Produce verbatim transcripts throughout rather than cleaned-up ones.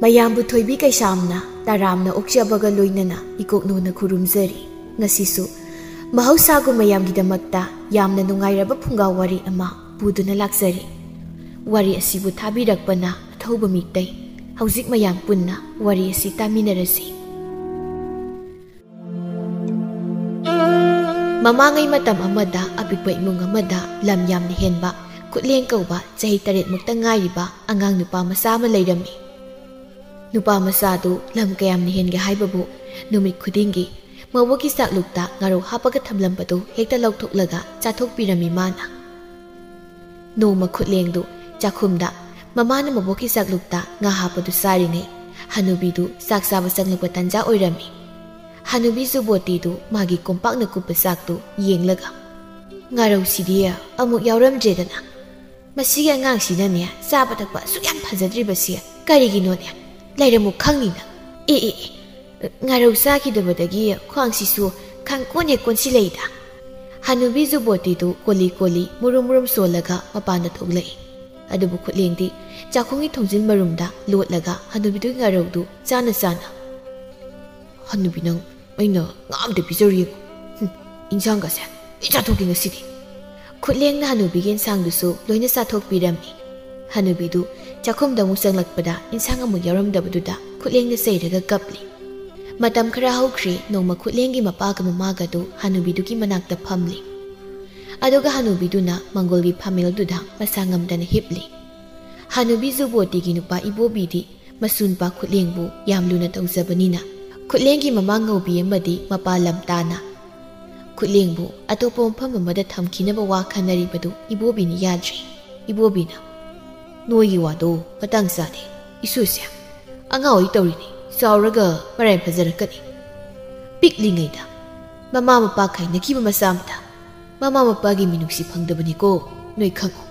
ꯃꯌꯥꯝꯕꯨ ꯊꯣꯏꯕꯤ ꯀꯩꯁꯥꯝꯅ ꯇꯔꯥꯝꯅ ꯑꯣꯛꯆꯕꯒ ꯂꯣꯏꯅꯅ ꯏꯀꯣꯛꯅꯣꯅ ꯈꯨꯔꯨꯝꯖꯔꯤ꯫ ꯉꯁꯤꯁꯨ ꯃꯍꯧꯁꯥꯒꯨꯝ ꯃꯌꯥꯝꯒꯤꯗꯃꯛꯇ ꯌꯥꯝꯅ ꯅꯨꯡꯉꯥꯏꯔꯕ ꯐꯨꯡꯒꯥ ꯋꯥꯔꯤ ꯑꯃ ꯄꯨꯗꯨꯅ ꯂꯥꯛꯆꯔꯤ꯫ ꯋꯥꯔꯤ ꯑꯁꯤꯕꯨ ꯊꯥꯕꯤꯔꯛꯄꯅ ꯑꯊꯧꯕ ꯃꯤꯇꯩ꯫ ꯍꯧꯖꯤꯛ ꯃꯌꯥꯝ ꯄꯨꯟꯅ ꯋꯥꯔꯤ ꯑꯁꯤ ꯇꯥꯃꯤꯟꯅꯔꯁꯤ꯫ ꯃꯃꯥꯡꯉꯩ ꯃꯇꯝ ꯑꯃꯗ ꯑꯄꯤꯛꯄ ꯏꯃꯨꯡ ꯑꯃꯗ ꯂꯝ ꯌꯥꯝꯅ ꯍꯦꯟꯕ ꯈꯨꯠꯂꯦꯡ ꯀꯧꯕ ꯆꯍꯤ ꯇꯔꯦꯠ ꯃꯨꯛꯇ ꯉꯥꯏꯔꯤꯕ ꯑꯉꯥꯡ ꯅꯨꯄꯥ ꯃꯆꯥ ꯑꯃ ꯂꯩꯔꯝꯃꯤ꯫ ꯅꯨꯄꯥ ꯃꯆꯥꯗꯨ ꯂꯝ ꯀꯌꯥꯝꯅ ꯍꯦꯟꯒꯦ ꯍꯥꯏꯕꯕꯨ ꯅꯨꯃꯤꯠ ꯈꯨꯗꯤꯡꯒꯤ ꯃꯕꯣꯛꯀꯤ ꯆꯥꯛꯂꯨꯛꯇ ꯉꯥꯔꯧ ꯍꯥꯞꯄꯒ ꯊꯝꯂꯝꯕꯗꯨ ꯍꯦꯛꯇ ꯂꯧꯊꯣꯛꯂꯒ ꯆꯥꯊꯣꯛꯄꯤꯔꯝꯃꯤ ꯃꯥꯅ꯫ ꯅꯣꯡꯃ ꯈꯨꯠꯂꯦꯡꯗꯨ ꯆꯥꯛꯈꯨꯝꯗ ꯃꯃꯥꯅ ꯃꯕꯣꯛꯀꯤ ꯆꯥꯛꯂꯨꯛꯇ ꯉꯥ ꯍꯥꯞꯄꯗꯨ ꯆꯥꯔꯤꯉꯩ ꯍꯅꯨꯕꯤꯗꯨ ꯆꯥꯛ ꯆꯥꯕ ꯆꯪꯂꯛꯄ ꯇꯟꯖꯥ ꯑꯣꯏꯔꯝꯃꯤ꯫ ꯍꯅꯨꯕꯤ ꯖꯨꯕꯣꯇꯤꯗꯨ ꯃꯥꯒꯤ ꯀꯣꯝꯄꯥꯛꯅ ꯀꯨꯞꯄ ꯆꯥꯛꯇꯨ ꯌꯦꯡꯂꯒ, "ꯉꯥꯔꯧꯁꯤꯗꯤ ꯑꯃꯨꯛ ꯌꯥꯎꯔꯝꯗ꯭ꯔꯦꯗꯅ꯫ ꯃꯁꯤꯒꯤ ꯑꯉꯥꯡꯁꯤꯅꯅꯦ ꯆꯥꯕ ꯊꯛꯄ ꯑꯁꯨꯛ ꯌꯥꯝ ꯐꯖꯗ꯭ꯔꯤꯕꯁꯤ ꯀꯔꯤꯒꯤꯅꯣꯅꯦ? ꯂꯩꯔꯝꯃꯨ ꯈꯪꯅꯤꯅ꯫ ꯑꯦ ꯑꯦ ꯑꯦ, ꯉꯥꯔꯧ ꯆꯥꯈꯤꯗꯕꯗꯒꯤ ꯈ꯭ꯋꯥꯡꯁꯤꯁꯨ ꯈꯪꯀꯣꯟ ꯍꯦꯛ ꯀꯣꯟꯁꯤꯜꯂꯛꯏꯗ꯫" ꯍꯅꯨꯕꯤ ꯖꯨꯕꯣꯇꯤꯗꯨ ꯀꯣꯂꯤ ꯀꯣꯂꯤ ꯃꯨꯔꯨꯝ ꯃꯨꯔꯨꯝ ꯁꯣꯜꯂꯒ ꯃꯄꯥꯟꯗ ꯊꯣꯛꯂꯛꯏ꯫ ꯑꯗꯨꯕꯨ ꯈꯨꯠꯂꯦꯡꯗꯤ ꯆꯥꯛꯈꯨꯝꯒꯤ ꯊꯣꯡꯖꯤꯟ ꯃꯔꯨꯝꯗ ꯂꯣꯠꯂꯒ ꯍꯅꯨꯕꯤꯗꯨꯒꯤ ꯉꯥꯔꯧꯗꯨ ꯆꯥꯅ ꯆꯥꯅ, "ꯍꯅꯨꯕꯤ ꯅꯪ, ꯑꯩꯅ ꯉꯥ ꯑꯝꯇ ꯄꯤꯖꯔꯨ ꯌꯦꯡꯉꯨ꯫ ꯍꯨꯝ, ꯏꯟꯁꯥꯡꯒꯁꯦ ꯂꯣꯏ ꯆꯥꯊꯣꯛꯀꯦ ꯉꯁꯤꯗꯤ꯫" ꯈꯨꯠꯂꯦꯡꯅ ꯍꯅꯨꯕꯤꯒꯤ ꯏꯟꯁꯥꯡꯗꯨꯁꯨ ꯂꯣꯏꯅ ꯆꯥꯊꯣꯛꯄꯤꯔꯝꯃꯤ꯫ ꯍꯅꯨꯕꯤꯗꯨ ꯆꯥꯛꯈꯨꯝꯗ ꯑꯃꯨꯛ ꯆꯪꯂꯛꯄꯗ ꯏꯟꯁꯥꯡ ꯑꯃꯨꯛ ꯌꯥꯎꯔꯝꯗꯕꯗꯨꯗ ꯈꯨꯠꯂꯦꯡꯅ ꯆꯩꯔꯒ ꯀꯞꯂꯤ꯫ ꯃꯇꯝ ꯈꯔ ꯍꯧꯈ꯭ꯔꯦ, ꯅꯣꯡꯃ ꯈꯨꯠꯂꯦꯡꯒꯤ ꯃꯄꯥꯒ ꯃꯃꯥꯒꯗꯨ ꯍꯅꯨꯕꯤꯗꯨꯒꯤ ꯃꯅꯥꯛꯇ ꯐꯝꯂꯤ꯫ ꯑꯗꯨꯒ ꯍꯅꯨꯕꯤꯗꯨꯅ ꯃꯪꯒꯣꯜꯒꯤ ꯐꯥꯃꯦꯜꯗꯨꯗ ꯃꯁꯥ ꯉꯝꯗꯅ ꯍꯤꯞꯂꯤ꯫ ꯍꯅꯨꯕꯤ ꯖꯨꯕꯣꯇꯤꯒꯤ ꯅꯨꯄꯥ ꯏꯕꯣꯕꯤꯗꯤ ꯃꯁꯨ ꯅꯨꯄꯥ ꯈꯨꯠꯂꯦꯡꯕꯨ ꯌꯥꯝ ꯂꯨꯅ ꯇꯧꯖꯕꯅꯤꯅ, ꯈꯨꯠꯂꯦꯡꯒꯤ ꯃꯃꯥ ꯉꯧꯕꯤ ꯑꯃꯗꯤ ꯃꯄꯥ ꯂꯝꯇꯥꯅ ꯈꯨꯠꯂꯦꯡꯕꯨ ꯑꯇꯣꯞꯄ ꯃꯐꯝ ꯑꯃꯗ ꯊꯝꯈꯤꯅꯕ ꯋꯥ ꯈꯟꯅꯔꯤꯕꯗꯨ ꯏꯕꯣꯕꯤꯅ ꯌꯥꯗ꯭ꯔꯤ꯫ ꯏꯕꯣꯕꯤꯅ, "ꯅꯣꯏꯒꯤ ꯋꯥꯗꯣ ꯃꯇꯥꯡ ꯆꯥꯗꯦ꯫ ꯏꯁꯨꯁꯦ ꯑꯉꯥꯡ ꯑꯣꯏ ꯇꯧꯔꯤꯅꯤ, ꯆꯥꯎꯔꯒ ꯃꯔꯥꯏ ꯐꯖꯔꯛꯀꯅꯤ꯫ ꯄꯤꯛꯂꯤꯉꯩꯗ ꯃꯃꯥ ꯃꯄꯥ ꯈꯥꯏꯅꯈꯤꯕ ꯃꯆꯥ ꯑꯃꯗ ꯃꯃꯥ ꯃꯄꯥꯒꯤ ꯃꯤꯅꯨꯡꯁꯤ ꯐꯪꯗꯕꯅꯤꯀꯣ, ꯅꯣꯏ ꯈꯪꯉꯨ꯫"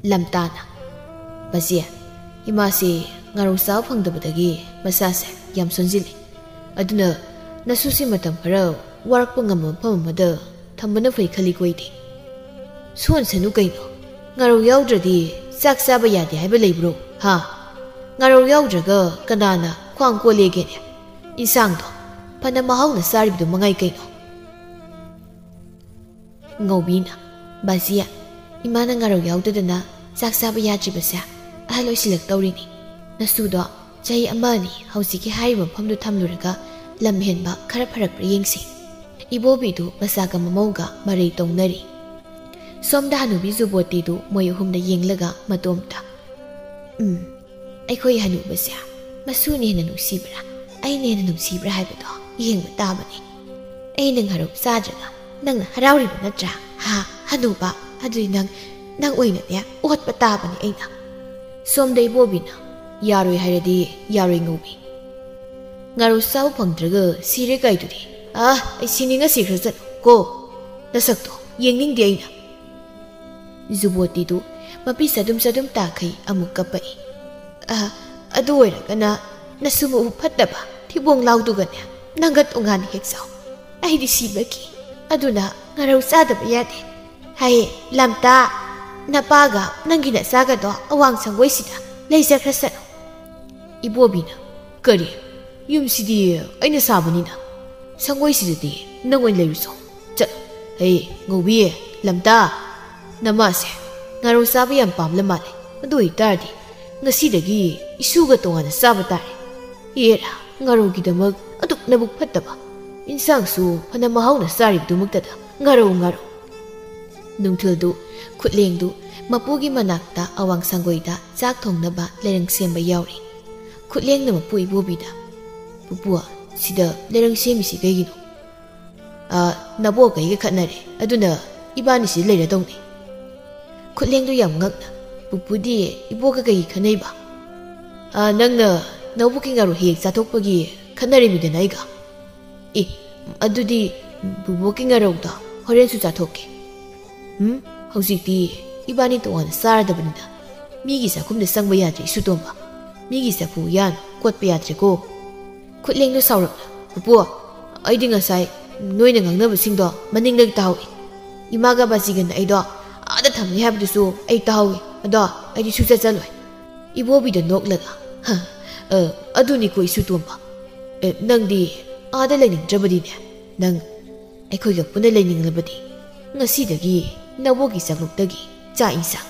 ꯂꯝꯇꯥꯅ, "ꯃꯆꯦ, ꯏꯃꯥꯁꯤ ꯉꯥꯔꯧ ꯆꯥꯕ ꯐꯪꯗꯕꯗꯒꯤ ꯃꯁꯥꯁꯦ ꯌꯥꯝ ꯁꯣꯟꯖꯤꯜꯂꯤ꯫ ꯑꯗꯨꯅ ꯅꯁꯨꯁꯤ ꯃꯇꯝ ꯈꯔ ꯋꯥꯔꯛꯄ ꯉꯝꯕ ꯃꯐꯝ ꯑꯃꯗ ꯊꯝꯕꯅ ꯐꯩ ꯈꯜꯂꯤꯀꯣ ꯑꯩꯗꯤ꯫" "ꯁꯣꯟꯁꯅꯨ ꯀꯩꯅꯣ, ꯉꯥꯔꯧ ꯌꯥꯎꯗ꯭ꯔꯗꯤ ꯆꯥꯛ ꯆꯥꯕ ꯌꯥꯗꯦ ꯍꯥꯏꯕ ꯂꯩꯕ꯭ꯔꯣ? ꯍꯥ? ꯉꯥꯔꯧ ꯌꯥꯎꯗ꯭ꯔꯒ ꯀꯅꯥꯅ ꯈ꯭ꯋꯥꯡ ꯀꯣꯜꯂꯦꯒꯦꯅꯦ? ꯏꯟꯁꯥꯡꯗꯣ ꯐꯅ ꯃꯍꯥꯎꯅ ꯆꯥꯔꯤꯕꯗꯨ ꯃꯉꯥꯏ ꯀꯩꯅꯣ꯫ ꯉꯧꯕꯤꯅ, "ꯕꯥꯖꯤꯌꯥ, ꯏꯃꯥꯅ ꯉꯥꯔꯧ ꯌꯥꯎꯗꯗꯅ ꯆꯥꯛ ꯆꯥꯕ ꯌꯥꯗ꯭ꯔꯤꯕꯁꯦ ꯑꯍꯜ ꯑꯣꯏꯁꯤꯜꯂꯛꯇꯧꯔꯤꯅꯤ꯫ ꯅꯁꯨꯗꯣ ꯆꯍꯤ ꯑꯃ ꯑꯅꯤ ꯍꯧꯖꯤꯛꯀꯤ ꯍꯥꯏꯔꯤꯕ ꯃꯐꯝꯗꯨ ꯊꯝꯂꯨꯔꯒ ꯂꯝ ꯍꯦꯟꯕ ꯈꯔ ꯐꯔꯛꯄ꯭ꯔꯥ ꯌꯦꯡꯁꯤ꯫" ꯏꯕꯣꯕꯤꯗꯨ ꯃꯆꯥꯒ ꯃꯃꯧꯒ ꯃꯔꯩ ꯇꯧꯅꯔꯤ꯫ ꯁꯣꯝꯗ ꯍꯅꯨꯕꯤ ꯖꯨꯕꯣꯇꯤꯗꯨ ꯃꯣꯏ ꯑꯍꯨꯝꯗ ꯌꯦꯡꯂꯒ ꯃꯇꯣꯝꯇ, "ꯎꯝ, ꯑꯩꯈꯣꯏ ꯍꯅꯨꯕꯁꯦ ꯃꯁꯨꯅ ꯍꯦꯟꯅ ꯅꯨꯡꯁꯤꯕ꯭ꯔꯥ, ꯑꯩꯅ ꯍꯦꯟꯅ ꯅꯨꯡꯁꯤꯕ꯭ꯔꯥ ꯍꯥꯏꯕꯗꯣ ꯌꯦꯡꯕ ꯇꯥꯕꯅꯤ꯫ ꯑꯩꯅ ꯉꯥꯔꯧ ꯆꯥꯗ꯭ꯔꯒ ꯅꯪꯅ ꯍꯔꯥꯎꯔꯤꯕ ꯅꯠꯇ꯭ꯔꯥ? ꯍꯥ, ꯍꯅꯨꯕ? ꯑꯗꯨꯗꯤ ꯅꯪ, ꯅꯪ ꯑꯣꯏꯅꯅꯦ ꯑꯣꯠꯄ ꯇꯥꯕꯅꯤ ꯑꯩꯅ꯫" ꯁꯣꯝꯗ ꯏꯕꯣꯕꯤꯅ, "ꯌꯥꯔꯣꯏ ꯍꯥꯏꯔꯗꯤ ꯌꯥꯔꯣꯏ ꯉꯧꯕꯤ꯫ ꯉꯥꯔꯧ ꯆꯥꯕ ꯐꯪꯗ꯭ꯔꯒ ꯁꯤꯔꯦ ꯀꯥꯏꯗꯨꯗꯤ꯫ ꯑ, ꯑꯩ ꯁꯤꯅꯤꯡꯉ ꯁꯤꯈ꯭ꯔꯁꯅꯨ ꯀꯣ꯫ ꯅꯁꯛꯇꯣ ꯌꯦꯡꯅꯤꯡꯗꯦ ꯑꯩꯅ꯫" ꯖꯨꯕꯣꯇꯤꯗꯨ ꯃꯄꯤ ꯆꯗꯨꯝ ꯆꯗꯨꯝ ꯇꯥꯈꯩ ꯑꯃꯨꯛ ꯀꯞꯄꯛꯏ꯫ "ꯑ, ꯑꯗꯨ ꯑꯣꯏꯔꯒꯅ ꯅꯁꯨ ꯃꯕꯨꯛ ꯐꯠꯇꯕ ꯊꯤꯕꯣꯡ ꯂꯥꯎꯗꯨꯒꯅꯦ ꯅꯪꯒ ꯇꯣꯉꯥꯟꯅ ꯍꯦꯛ ꯆꯥꯎ꯫ ꯑꯩꯗꯤ ꯁꯤꯕꯒꯤ ꯑꯗꯨꯅ ꯉꯥꯔꯧ ꯆꯥꯗꯕ ꯌꯥꯗꯦ꯫ ꯍꯥꯏꯌꯦ, ꯂꯝꯇꯥ, ꯅꯄꯥꯒ ꯅꯪꯒꯤ ꯅꯆꯥꯒꯗꯣ ꯑꯋꯥꯡ ꯁꯪꯒꯣꯏꯁꯤꯗ ꯂꯩꯖꯈ꯭ꯔꯁꯅꯨ꯫" ꯏꯕꯣꯕꯤꯅ, "ꯀꯔꯤ? ꯌꯨꯝꯁꯤꯗꯤ ꯑꯩꯅ ꯁꯥꯕꯅꯤꯅ ꯁꯪꯒꯣꯏꯁꯤꯗꯗꯤ ꯅꯪ ꯑꯣꯏꯅ ꯂꯩꯔꯨꯆꯣ꯫ ꯆꯠ, ꯍꯩ, ꯉꯧꯕꯤ, ꯂꯝꯇꯥ, ꯅꯃꯥꯁꯦ ꯉꯥꯔꯧ ꯆꯥꯕ ꯌꯥꯝ ꯄꯥꯝꯂ ꯃꯥꯜꯂꯦ꯫ ꯑꯗꯨ ꯑꯣꯏꯇꯥꯔꯗꯤ ꯉꯁꯤꯗꯒꯤ ꯏꯁꯨꯒ ꯇꯣꯉꯥꯟꯅ ꯆꯥꯕ ꯇꯥꯔꯦ꯫ ꯌꯦꯔꯥ, ꯉꯥꯔꯧꯒꯤꯗꯃꯛ ꯑꯗꯨꯛ ꯅꯕꯨꯛ ꯐꯠꯇꯕ, ꯏꯟꯁꯥꯡꯁꯨ ꯐꯅ ꯃꯍꯥꯎꯅ ꯆꯥꯔꯤꯕꯗꯨꯃꯛꯇꯗ ꯉꯥꯔꯧ, ꯉꯥꯔꯧ꯫" ꯅꯨꯡꯊꯤꯜꯗꯨ ꯈꯨꯠꯂꯦꯡꯗꯨ ꯃꯄꯨꯒꯤ ꯃꯅꯥꯛꯇ ꯑꯋꯥꯡ ꯁꯪꯒꯣꯏꯗ ꯆꯥꯛ ꯊꯣꯡꯅꯕ ꯂꯩꯔꯪ ꯁꯦꯝꯕ ꯌꯥꯎꯔꯤ꯫ ꯈꯨꯠꯂꯦꯡꯅ ꯃꯄꯨ ꯏꯕꯣꯕꯤꯗ, "ꯄꯨꯄꯨ, ꯁꯤꯗ ꯂꯩꯔꯪ ꯁꯦꯝꯃꯤꯁꯤ ꯀꯩꯒꯤꯅꯣ?" "ꯑ, ꯅꯕꯣꯛ ꯑꯩꯒ ꯈꯠꯅꯔꯦ, ꯑꯗꯨꯅ ꯏꯕꯥꯅꯤꯁꯤ ꯂꯩꯔꯗꯧꯅꯤ꯫" ꯈꯨꯠꯂꯦꯡꯗꯨ ꯌꯥꯝ ꯉꯛꯅ, "ꯄꯨꯄꯨꯗꯤ ꯏꯕꯣꯛꯀ ꯀꯩꯒꯤ ꯈꯠꯅꯩꯕ?" "ꯑ, ꯅꯪꯅ ꯅꯕꯣꯛꯀꯤ ꯉꯥꯔꯧ ꯍꯦꯛ ꯆꯥꯊꯣꯛꯄꯒꯤ ꯈꯠꯅꯔꯤꯃꯤꯗꯅ ꯑꯩꯒ꯫" "ꯑꯦ, ꯑꯗꯨꯗꯤ ꯕꯨꯕꯣꯛꯀꯤ ꯉꯥꯔꯧꯗꯣ ꯍꯣꯔꯦꯟꯁꯨ ꯆꯥꯊꯣꯛꯀꯦ꯫" "ꯎꯝ, ꯍꯧꯖꯤꯛꯇꯤ ꯏꯕꯥꯅꯤ ꯇꯣꯉꯥꯟꯅ ꯆꯥꯔꯗꯕꯅꯤꯅ ꯃꯤꯒꯤ ꯆꯥꯛꯈꯨꯝꯗ ꯆꯪꯕ ꯌꯥꯗ꯭ꯔꯦ ꯏꯁꯨꯇꯣꯝꯕ꯫ ꯃꯤꯒꯤ ꯆꯐꯨ ꯎꯌꯥꯟ ꯀꯣꯠꯄ ꯌꯥꯗ꯭ꯔꯦꯀꯣ꯫" ꯈꯨꯠꯂꯦꯡꯗꯣ ꯁꯥꯎꯔꯛꯅ, "ꯄꯨꯄꯨ, ꯑꯩꯗꯤ ꯉꯁꯥꯏ ꯅꯣꯏꯅ ꯉꯥꯡꯅꯕꯁꯤꯡꯗꯣ ꯃꯅꯤꯡꯗꯒꯤ ꯇꯥꯍꯧꯏ꯫ ꯏꯃꯥꯒ ꯕꯥꯖꯤꯒꯅ ꯑꯩꯗꯣ ꯑꯥꯗ ꯊꯝꯃꯦ ꯍꯥꯏꯕꯗꯨꯁꯨ ꯑꯩ ꯇꯥꯍꯧꯏ꯫ ꯑꯗꯣ ꯑꯩꯗꯤ ꯁꯨꯡꯆꯠ ꯆꯠꯂꯣꯏ꯫" ꯏꯕꯣꯕꯤꯗ ꯅꯣꯛꯂꯒ, ꯑ, ꯑꯗꯨꯅꯤꯀꯣ ꯏꯁꯨ ꯇꯣꯝꯕ꯫ ꯑꯦ, ꯅꯪꯗꯤ ꯑꯥꯗ ꯂꯩꯅꯤꯡꯗ꯭ꯔꯕꯗꯤꯅꯦ, ꯅꯪ ꯑꯩꯈꯣꯏꯒ ꯄꯨꯟꯅ ꯂꯩꯅꯤꯡꯂꯕꯗꯤ ꯉꯁꯤꯗꯒꯤ ꯅꯕꯣꯛꯀꯤ ꯆꯥꯛꯂꯨꯛꯇꯒꯤ ꯆꯥꯛ ꯏꯟꯁꯥꯡ,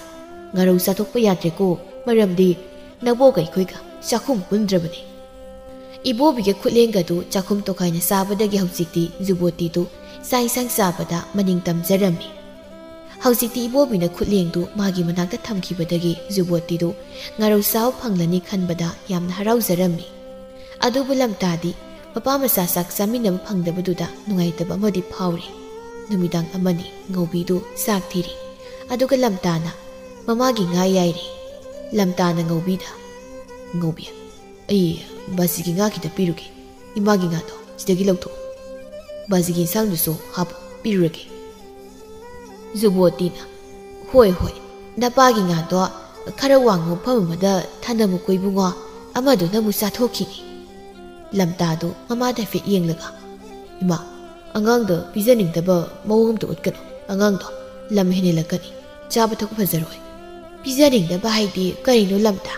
ꯉꯥꯔꯧ ꯆꯥꯊꯣꯛꯄ ꯌꯥꯗ꯭ꯔꯦꯀꯣ, ꯃꯔꯝꯗꯤ ꯅꯕꯣꯛꯀ ꯑꯩꯈꯣꯏꯒ ꯆꯥꯛꯈꯨꯝ ꯄꯨꯟꯗ꯭ꯔꯕꯅꯤ꯫ ꯏꯕꯣꯕꯤꯒ ꯈꯨꯠꯂꯦꯡꯒꯗꯨ ꯆꯥꯛꯈꯨꯝ ꯇꯣꯈꯥꯏꯅ ꯆꯥꯕꯗꯒꯤ ꯍꯧꯖꯤꯛꯇꯤ ꯖꯨꯕꯣꯇꯤꯗꯨ ꯆꯥꯛ ꯏꯟꯁꯥꯡ ꯆꯥꯕꯗ ꯃꯅꯤꯡ ꯇꯝꯖꯔꯝꯃꯤ꯫ ꯍꯧꯖꯤꯛꯇꯤ ꯏꯕꯣꯕꯤꯅ ꯈꯨꯠꯂꯦꯡꯗꯨ ꯃꯥꯒꯤ ꯃꯅꯥꯛꯇ ꯊꯝꯈꯤꯕꯗꯒꯤ ꯖꯨꯕꯣꯇꯤꯗꯨ ꯉꯥꯔꯧ ꯆꯥꯕ ꯐꯪꯂꯅꯤ ꯈꯟꯕꯗ ꯌꯥꯝꯅ ꯍꯔꯥꯎꯖꯔꯝꯃꯤ꯫ ꯑꯗꯨꯕꯨ ꯂꯝꯇꯥꯗꯤ ꯃꯄꯥ ꯃꯆꯥ ꯆꯥꯛ ꯆꯥꯃꯤꯟꯅꯕ ꯐꯪꯗꯕꯗꯨꯗ ꯅꯨꯡꯉꯥꯏꯇꯕ ꯑꯃꯗꯤ ꯐꯥꯎꯔꯤ꯫ ꯅꯨꯃꯤꯗꯥꯡ ꯑꯃꯅꯤ ꯉꯧꯕꯤꯗꯨ ꯆꯥꯛ ꯊꯤꯔꯤ꯫ ꯑꯗꯨꯒ ꯂꯝꯇꯥꯅ ꯃꯃꯥꯒꯤ ꯉꯥ ꯌꯥꯏꯔꯤ꯫ ꯂꯝꯇꯥꯅ ꯉꯧꯕꯤꯗ, "ꯉꯧꯕꯤ, ꯑꯩ ꯕꯥꯖꯤꯒꯤ ꯉꯥ ꯈꯤꯇ ꯄꯤꯔꯨꯒꯦ꯫ ꯏꯃꯥꯒꯤ ꯉꯥꯗꯣ ꯁꯤꯗꯒꯤ ꯂꯧꯊꯣꯛꯎ꯫ ꯕꯥꯖꯤꯒꯤ ꯏꯟꯁꯥꯡꯗꯨꯁꯨ ꯍꯥꯞꯄꯨ, ꯄꯤꯔꯨꯔꯒꯦ꯫" ꯖꯨꯕꯣꯇꯤꯅ, "ꯍꯣꯏ, ꯍꯣꯏ, ꯅꯄꯥꯒꯤ ꯉꯥꯗꯣ ꯈꯔ ꯋꯥꯡꯕ ꯃꯐꯝ ꯑꯃꯗ ꯊꯅꯝꯃꯨꯀꯣ ꯏꯕꯨꯡꯉꯣ, ꯑꯃꯗꯨꯅ ꯑꯃꯨꯛ ꯆꯥꯊꯣꯛꯈꯤꯅꯤ꯫" ꯂꯝꯇꯥꯗꯨ ꯃꯃꯥꯗ ꯍꯥꯏꯐꯦꯠ ꯌꯦꯡꯂꯒ, "ꯏꯃꯥ, ꯑꯉꯥꯡꯗ ꯄꯤꯖꯅꯤꯡꯗꯕ ꯃꯑꯣꯡ ꯑꯝꯇ ꯎꯠꯀꯅꯨ꯫ ꯑꯉꯥꯡꯗꯣ ꯂꯝ ꯍꯦꯟꯍꯜꯂꯛꯀꯅꯤ, ꯆꯥꯕ ꯊꯛꯄ ꯐꯖꯔꯣꯏ꯫" "ꯄꯤꯖꯅꯤꯡꯗꯕ ꯍꯥꯏꯗꯤ ꯀꯔꯤꯅꯣ ꯂꯝꯇꯥ?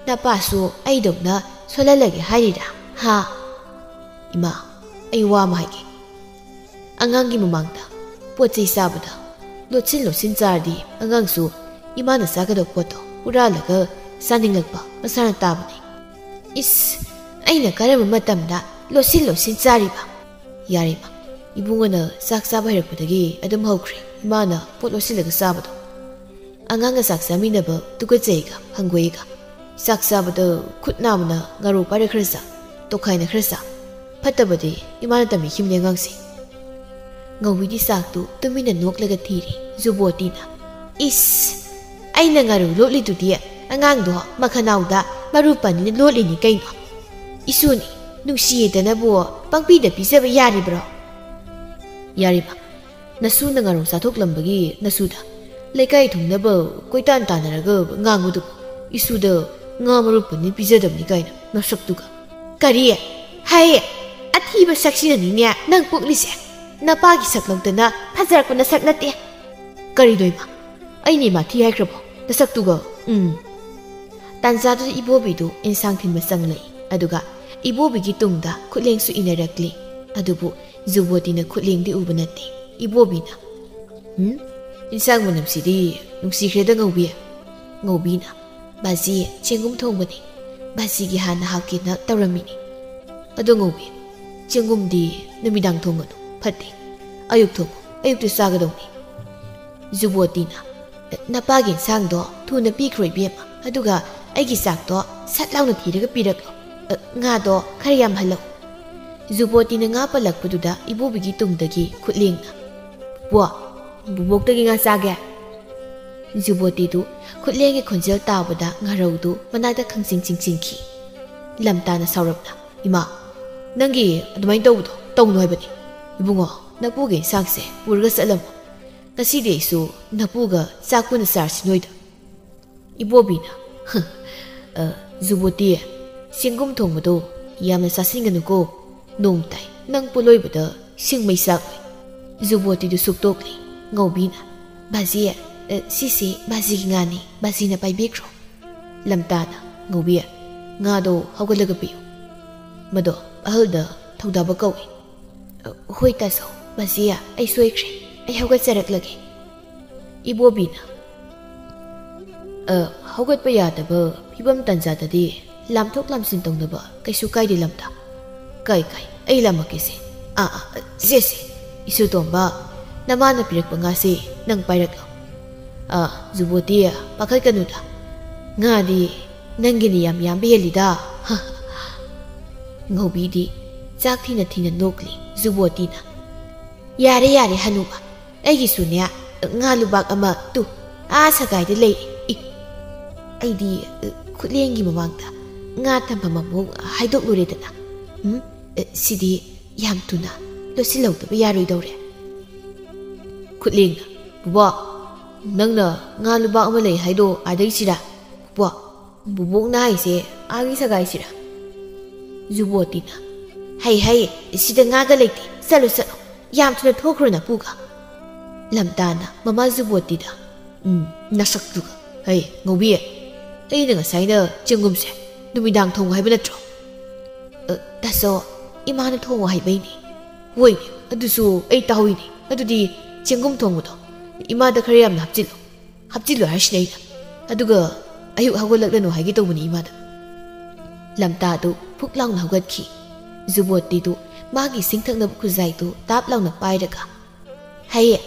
ꯅꯄꯥꯁꯨ ꯑꯩꯗꯧꯅ ꯁꯣꯜꯍꯜꯂꯒꯦ ꯍꯥꯏꯔꯤꯔꯥ? ꯍꯥ?" "ꯏꯃꯥ, ꯑꯩ ꯋꯥ ꯑꯃ ꯍꯥꯏꯒꯦ꯫ ꯑꯉꯥꯡꯒꯤ ꯃꯃꯥꯡꯗ ꯄꯣꯠ ꯆꯩ ꯆꯥꯕꯗ ꯂꯣꯠꯁꯤꯟ ꯂꯣꯠꯁꯤꯟ ꯆꯥꯔꯗꯤ ꯑꯉꯥꯡꯁꯨ ꯏꯃꯥꯅ ꯆꯥꯒꯗꯕ ꯄꯣꯠꯇꯣ ꯍꯨꯔꯥꯜꯂꯒ ꯆꯥꯅꯤꯡꯂꯛꯄ ꯃꯁꯥꯅ ꯇꯥꯕꯅꯤ꯫" "ꯏꯁ, ꯑꯩꯅ ꯀꯔꯝꯕ ꯃꯇꯝꯗ ꯂꯣꯠꯁꯤꯟ ꯂꯣꯠꯁꯤꯟ ꯆꯥꯔꯤꯕ?" "ꯌꯥꯔꯦ ꯏꯃꯥ, ꯏꯕꯨꯡꯉꯣꯅ ꯆꯥꯛ ꯆꯥꯕ ꯍꯩꯔꯛꯄꯗꯒꯤ ꯑꯗꯨꯝ ꯍꯧꯈ꯭ꯔꯦ ꯏꯃꯥꯅ ꯄꯣꯠ ꯂꯣꯠꯁꯤꯜꯂꯒ ꯆꯥꯕꯗꯣ꯫ ꯑꯉꯥꯡꯒ ꯆꯥꯛ ꯆꯥꯃꯤꯟꯅꯕ ꯇꯨꯀꯠꯆꯩꯒ ꯍꯪꯒꯣꯏꯒ꯫ ꯆꯥꯛ ꯆꯥꯕꯗ ꯈꯨꯠ ꯅꯥꯝꯃꯅ ꯉꯥꯔꯧ ꯄꯥꯏꯔ ꯈꯔ ꯆꯥ, ꯇꯣꯈꯥꯏꯅ ꯈꯔ ꯆꯥ꯫ ꯐꯠꯇꯕꯗꯤ ꯏꯃꯥꯅ ꯇꯝꯕꯤꯈꯤꯕꯅꯦ ꯑꯉꯥꯡꯁꯦ꯫" ꯉꯧꯕꯤꯗꯤ ꯆꯥꯛꯇꯨ ꯇꯨꯃꯤꯟꯅ ꯅꯣꯛꯂꯒ ꯊꯤꯔꯤ꯫ ꯖꯨꯕꯣꯇꯤꯅ, "ꯏꯁ! ꯑꯩꯅ ꯉꯥꯔꯧ ꯂꯣꯠꯂꯤꯗꯨꯗꯤ ꯑꯉꯥꯡꯗꯣ ꯃꯈꯅꯥꯎꯗ ꯃꯔꯨ ꯄꯟꯅꯤꯅ ꯂꯣꯠꯂꯤꯅꯤ ꯀꯩꯅꯣ꯫ ꯏꯁꯨꯅꯤ, ꯅꯨꯡꯁꯤꯌꯦꯗꯅꯕꯨ ꯄꯪꯄꯤꯗ ꯄꯤꯖꯕ ꯌꯥꯔꯤꯕ꯭ꯔꯣ?" "ꯌꯥꯔꯤꯕ, ꯅꯁꯨꯅ ꯉꯥꯔꯧ ꯆꯥꯊꯣꯛꯂꯝꯕꯒꯤ ꯅꯁꯨꯗ ꯂꯩꯀꯥꯏ ꯊꯨꯡꯅꯕ ꯀꯣꯏꯇꯥꯟ ꯇꯥꯟꯅꯔꯒ ꯉꯥꯡꯕꯗꯨꯕꯨ ꯏꯁꯨꯗ ꯉꯥ ꯃꯔꯨ ꯄꯟꯅꯤ ꯄꯤꯖꯗꯕꯅꯤ ꯀꯥꯏꯅ ꯅꯁꯛꯇꯨꯒ꯫" "ꯀꯔꯤ? ꯍꯩ! ꯑꯊꯤꯕ ꯁꯛꯁꯤꯅꯅꯤꯅꯦ ꯅꯪ ꯄꯣꯛꯂꯤꯁꯦ꯫ ꯅꯄꯥꯒꯤ ꯁꯛ ꯂꯧꯗꯅ ꯐꯖꯔꯛꯄ ꯅꯁꯛ ꯅꯠꯇꯦ꯫" "ꯀꯔꯤꯅꯣ ꯏꯃꯥ? ꯑꯩꯅ ꯏꯃꯥ ꯊꯤ ꯍꯥꯏꯈ꯭ꯔꯕꯣ? ꯅꯁꯛꯇꯨꯒ, ꯎꯝ꯫" ꯇꯥꯟꯖꯥꯗꯨꯗ ꯏꯕꯣꯕꯤꯗꯨ ꯏꯟꯁꯥꯡ ꯊꯤꯟꯕ ꯆꯪꯂꯛꯏ꯫ ꯑꯗꯨꯒ ꯏꯕꯣꯕꯤꯒꯤ ꯇꯨꯡꯗ ꯈꯨꯠꯂꯦꯡꯁꯨ ꯏꯟꯅꯔꯛꯂꯤ꯫ ꯑꯗꯨꯕꯨ ꯖꯨꯕꯣꯇꯤꯅ ꯈꯨꯠꯂꯦꯡꯗꯤ ꯎꯕ ꯅꯠꯇꯦ꯫ ꯏꯕꯣꯕꯤꯅ, "ꯎꯝ? ꯏꯟꯁꯥꯡ ꯃꯅꯝꯁꯤꯗꯤ ꯅꯨꯡꯁꯤꯈ꯭ꯔꯦꯗ, ꯉꯧꯕꯤ꯫" ꯉꯧꯕꯤꯅ, "ꯕꯥꯖꯤ, ꯆꯦꯡꯒꯨꯝ ꯊꯣꯡꯕꯅꯤ꯫ ꯕꯥꯖꯤꯒꯤ ꯍꯥꯟꯅ ꯍꯥꯞꯀꯦꯅ ꯇꯧꯔꯝꯃꯤꯅꯤ꯫ ꯑꯗꯣ ꯉꯧꯕꯤ, ꯆꯦꯡꯒꯨꯝꯗꯤ ꯅꯨꯃꯤꯗꯥꯡ ꯊꯣꯡꯒꯅꯨ, ꯐꯠꯇꯦ꯫ ꯑꯌꯨꯛ ꯊꯣꯡꯉꯨ, ꯑꯌꯨꯛꯇ ꯆꯥꯒꯗꯧꯅꯤ꯫" ꯖꯨꯕꯣꯇꯤꯅ, "ꯅꯄꯥꯒꯤ ꯏꯟꯁꯥꯡꯗꯣ ꯊꯨꯅ ꯄꯤꯈ꯭ꯔꯣ ꯏꯕꯦꯝꯃ, ꯑꯗꯨꯒ ꯑꯩꯒꯤ ꯆꯥꯛꯇꯣ ꯁꯠ ꯂꯥꯎꯅ ꯊꯤꯔꯒ ꯄꯤꯔꯛꯂꯣ꯫ ꯑ, ꯉꯥꯗꯣ ꯈꯔ ꯌꯥꯝꯍꯜꯂꯛꯎ꯫" ꯖꯨꯕꯣꯇꯤꯅ ꯉꯥ ꯄꯜꯂꯛꯄꯗꯨꯗ ꯏꯕꯣꯕꯤꯒꯤ ꯇꯨꯡꯗꯒꯤ ꯈꯨꯠꯂꯦꯡꯅ, "ꯄꯣ, ꯕꯨꯕꯣꯛꯇꯒꯤ ꯉꯥ ꯆꯥꯒꯦ꯫" ꯖꯨꯕꯣꯇꯤꯗꯨ ꯈꯨꯠꯂꯦꯡꯒꯤ ꯈꯣꯟꯖꯦꯜ ꯇꯥꯕꯗ ꯉꯥꯔꯧꯗꯨ ꯃꯅꯥꯛꯇ ꯈꯪꯆꯤꯡ ꯆꯤꯡꯁꯤꯟꯈꯤ꯫ ꯂꯝꯇꯥꯅ ꯁꯥꯎꯔꯞꯅ, "ꯏꯃꯥ, ꯅꯪꯒꯤ ꯑꯗꯨꯃꯥꯏꯅ ꯇꯧꯕꯗꯣ ꯇꯧꯅꯨ ꯍꯥꯏꯕꯅꯤ꯫ ꯏꯕꯨꯡꯉꯣ, ꯅꯄꯨꯒꯤ ꯏꯟꯁꯥꯡꯁꯦ ꯄꯨꯔꯒ ꯆꯠꯂꯝꯃꯣ꯫ ꯉꯁꯤꯗꯤ ꯑꯩꯁꯨ ꯅꯄꯨꯒ ꯆꯥꯛ ꯄꯨꯟꯅ ꯆꯥꯔꯁꯤ ꯅꯣꯏꯗ꯫" ꯏꯕꯣꯕꯤꯅ, "ꯑ, ꯖꯨꯕꯣꯇꯤ, ꯆꯦꯡꯒꯨꯝ ꯊꯣꯡꯕꯗꯣ ꯌꯥꯝꯅ ꯆꯥꯁꯤꯟꯒꯅꯨꯀꯣ꯫ ꯅꯣꯡ ꯇꯥꯏ, ꯅꯪ ꯄꯣꯂꯣꯏꯕꯗ ꯁꯤꯡ ꯃꯩ ꯆꯥꯛꯂꯣꯏ꯫" ꯖꯨꯕꯣꯇꯤꯗꯨ ꯁꯨꯛꯇꯣꯛꯂꯤ꯫ ꯉꯧꯕꯤꯅ, "ꯕꯥꯖꯤ, ꯑ, ꯁꯤꯁꯦ ꯕꯥꯖꯤꯒꯤ ꯉꯥꯅꯤ, ꯕꯥꯖꯤꯅ ꯄꯥꯏꯕꯤꯈ꯭ꯔꯣ꯫" ꯂꯝꯇꯥꯅ, "ꯉꯧꯕꯤ, ꯉꯥꯗꯣ ꯍꯧꯒꯠꯂꯒ ꯄꯤꯌꯨ꯫ ꯃꯗꯣ ꯑꯍꯜꯗ ꯊꯧꯗꯥꯕ ꯀꯧꯏ꯫" "ꯑ, ꯍꯣꯏ ꯇꯥꯆꯧ, ꯕꯥꯖꯤ, ꯑꯩ ꯁꯣꯏꯈ꯭ꯔꯦ꯫ ꯑꯩ ꯍꯧꯒꯠꯆꯔꯛꯂꯒꯦ꯫" ꯏꯕꯣꯕꯤꯅ, "ꯑ, ꯍꯧꯒꯠꯄ ꯌꯥꯗꯕ ꯐꯤꯕꯝ ꯇꯥꯟꯖꯥꯗꯗꯤ ꯂꯥꯝꯊꯣꯛ ꯂꯥꯝꯁꯤꯟ ꯇꯧꯅꯕ ꯀꯩꯁꯨ ꯀꯥꯏꯗꯦ ꯂꯝꯇꯥ꯫ ꯀꯥꯏ, ꯀꯥꯏ, ꯑꯩ ꯂꯥꯝꯃꯛꯀꯦꯁꯦ꯫ ꯑꯥ, ꯑꯥ, ꯑ, ꯁꯦ, ꯁꯦ, ꯏꯁꯨꯇꯣꯝꯕ, ꯅꯃꯥꯅ ꯄꯤꯔꯛꯄ ꯉꯥꯁꯦ ꯅꯪ ꯄꯥꯏꯔꯛꯂꯣ꯫ ꯑ, ꯖꯨꯕꯣꯇꯤ, ꯄꯥꯈꯠꯀꯅꯨꯗ꯫ ꯉꯥꯗꯤ ꯅꯪꯒꯤꯅ ꯌꯥꯝ ꯌꯥꯝꯕ ꯍꯦꯜꯂꯤꯗ꯫" ꯉꯧꯕꯤꯗꯤ ꯆꯥꯛ ꯊꯤꯅ ꯊꯤꯅ ꯅꯣꯛꯂꯤ꯫ ꯖꯨꯕꯣꯇꯤꯅ, "ꯌꯥꯔꯦ, ꯌꯥꯔꯦ, ꯍꯅꯨꯕ꯫ ꯑꯩꯒꯤꯁꯨꯅꯦ, ꯉꯥ ꯂꯨꯕꯥꯛ ꯑꯃ ꯇꯨ, ꯑꯥ ꯁꯒꯥꯏꯗ ꯂꯩ꯫ ꯏ, ꯑꯩꯗꯤ, ꯑ, ꯈꯨꯠꯂꯦꯡꯒꯤ ꯃꯃꯥꯡꯗ ꯉꯥ ꯊꯝꯐꯝ ꯑꯃꯨꯛ ꯍꯥꯏꯗꯣꯛꯂꯨꯔꯦꯗꯅ꯫ ꯎꯝ, ꯑ, ꯁꯤꯗꯤ ꯌꯥꯝ ꯊꯨꯅ ꯂꯣꯠꯁꯤꯜꯍꯧꯗꯕ ꯌꯥꯔꯣꯏꯗꯧꯔꯦ꯫" ꯈꯨꯠꯂꯦꯡꯅ, "ꯕꯨꯕꯣꯛ, ꯅꯪꯅ ꯉꯥ ꯂꯨꯕꯥꯛ ꯑꯃ ꯂꯩ ꯍꯥꯏꯗꯣ ꯑꯥꯗꯩꯁꯤꯔꯥ? ꯕꯨꯕꯣꯛ, ꯕꯨꯕꯣꯛꯅ ꯍꯥꯏꯁꯦ ꯑꯥꯒꯤ ꯁꯒꯥꯏꯁꯤꯔꯥ?" ꯖꯨꯕꯣꯇꯤꯅ, "ꯍꯩ, ꯍꯩ, ꯁꯤꯗ ꯉꯥꯒ ꯂꯩꯇꯦ꯫ ꯆꯠꯂꯣ, ꯆꯠꯂꯣ꯫ ꯌꯥꯝ ꯊꯨꯅ ꯊꯣꯛꯈ꯭ꯔꯣ ꯅꯄꯨꯒ꯫" ꯂꯝꯇꯥꯅ ꯃꯃꯥ ꯖꯨꯕꯣꯇꯤꯗ, "ꯎꯝ, ꯅꯁꯛꯇꯨꯒ꯫ ꯍꯩ, ꯉꯧꯕꯤ, ꯑꯩꯅ ꯉꯁꯥꯏꯅ ꯆꯦꯡꯒꯨꯝꯁꯦ ꯅꯨꯃꯤꯗꯥꯡ ꯊꯣꯡꯉꯨ ꯍꯥꯏꯕ ꯅꯠꯇ꯭ꯔꯣ? "ꯑ, ꯇꯥꯆꯧ, ꯏꯃꯥꯅ ꯊꯣꯡꯉꯨ ꯍꯥꯏꯕꯩꯅꯦ꯫" "ꯍꯣꯏꯅꯦ, ꯑꯗꯨꯁꯨ ꯑꯩ ꯇꯥꯍꯧꯏꯅꯦ꯫ ꯑꯗꯨꯗꯤ ꯆꯦꯡꯒꯨꯝ ꯊꯣꯡꯕꯗꯣ ꯏꯃꯥꯗ ꯈꯔ ꯌꯥꯝꯅ ꯍꯥꯞꯆꯤꯜꯂꯨ꯫ ꯍꯥꯞꯆꯤꯜꯂꯨ ꯍꯥꯏꯔꯤꯁꯤꯅꯦ ꯑꯩꯅ꯫ ꯑꯗꯨꯒ ꯑꯌꯨꯛ ꯍꯧꯒꯠꯂꯛꯂꯅꯨ ꯍꯥꯏꯒꯦ ꯇꯧꯕꯅꯤ ꯏꯃꯥꯗ꯫" ꯂꯝꯇꯥꯗꯨ ꯐꯨꯛ ꯂꯥꯎꯅ ꯍꯧꯒꯠꯈꯤ꯫ ꯖꯨꯕꯣꯇꯤꯗꯨ ꯃꯥꯒꯤ ꯏꯁꯤꯡ ꯊꯛꯅꯕ ꯈꯨꯖꯥꯏꯗꯨ ꯇꯥꯞ ꯂꯥꯎꯅ ꯄꯥꯏꯔꯒ, "ꯍꯌꯦ,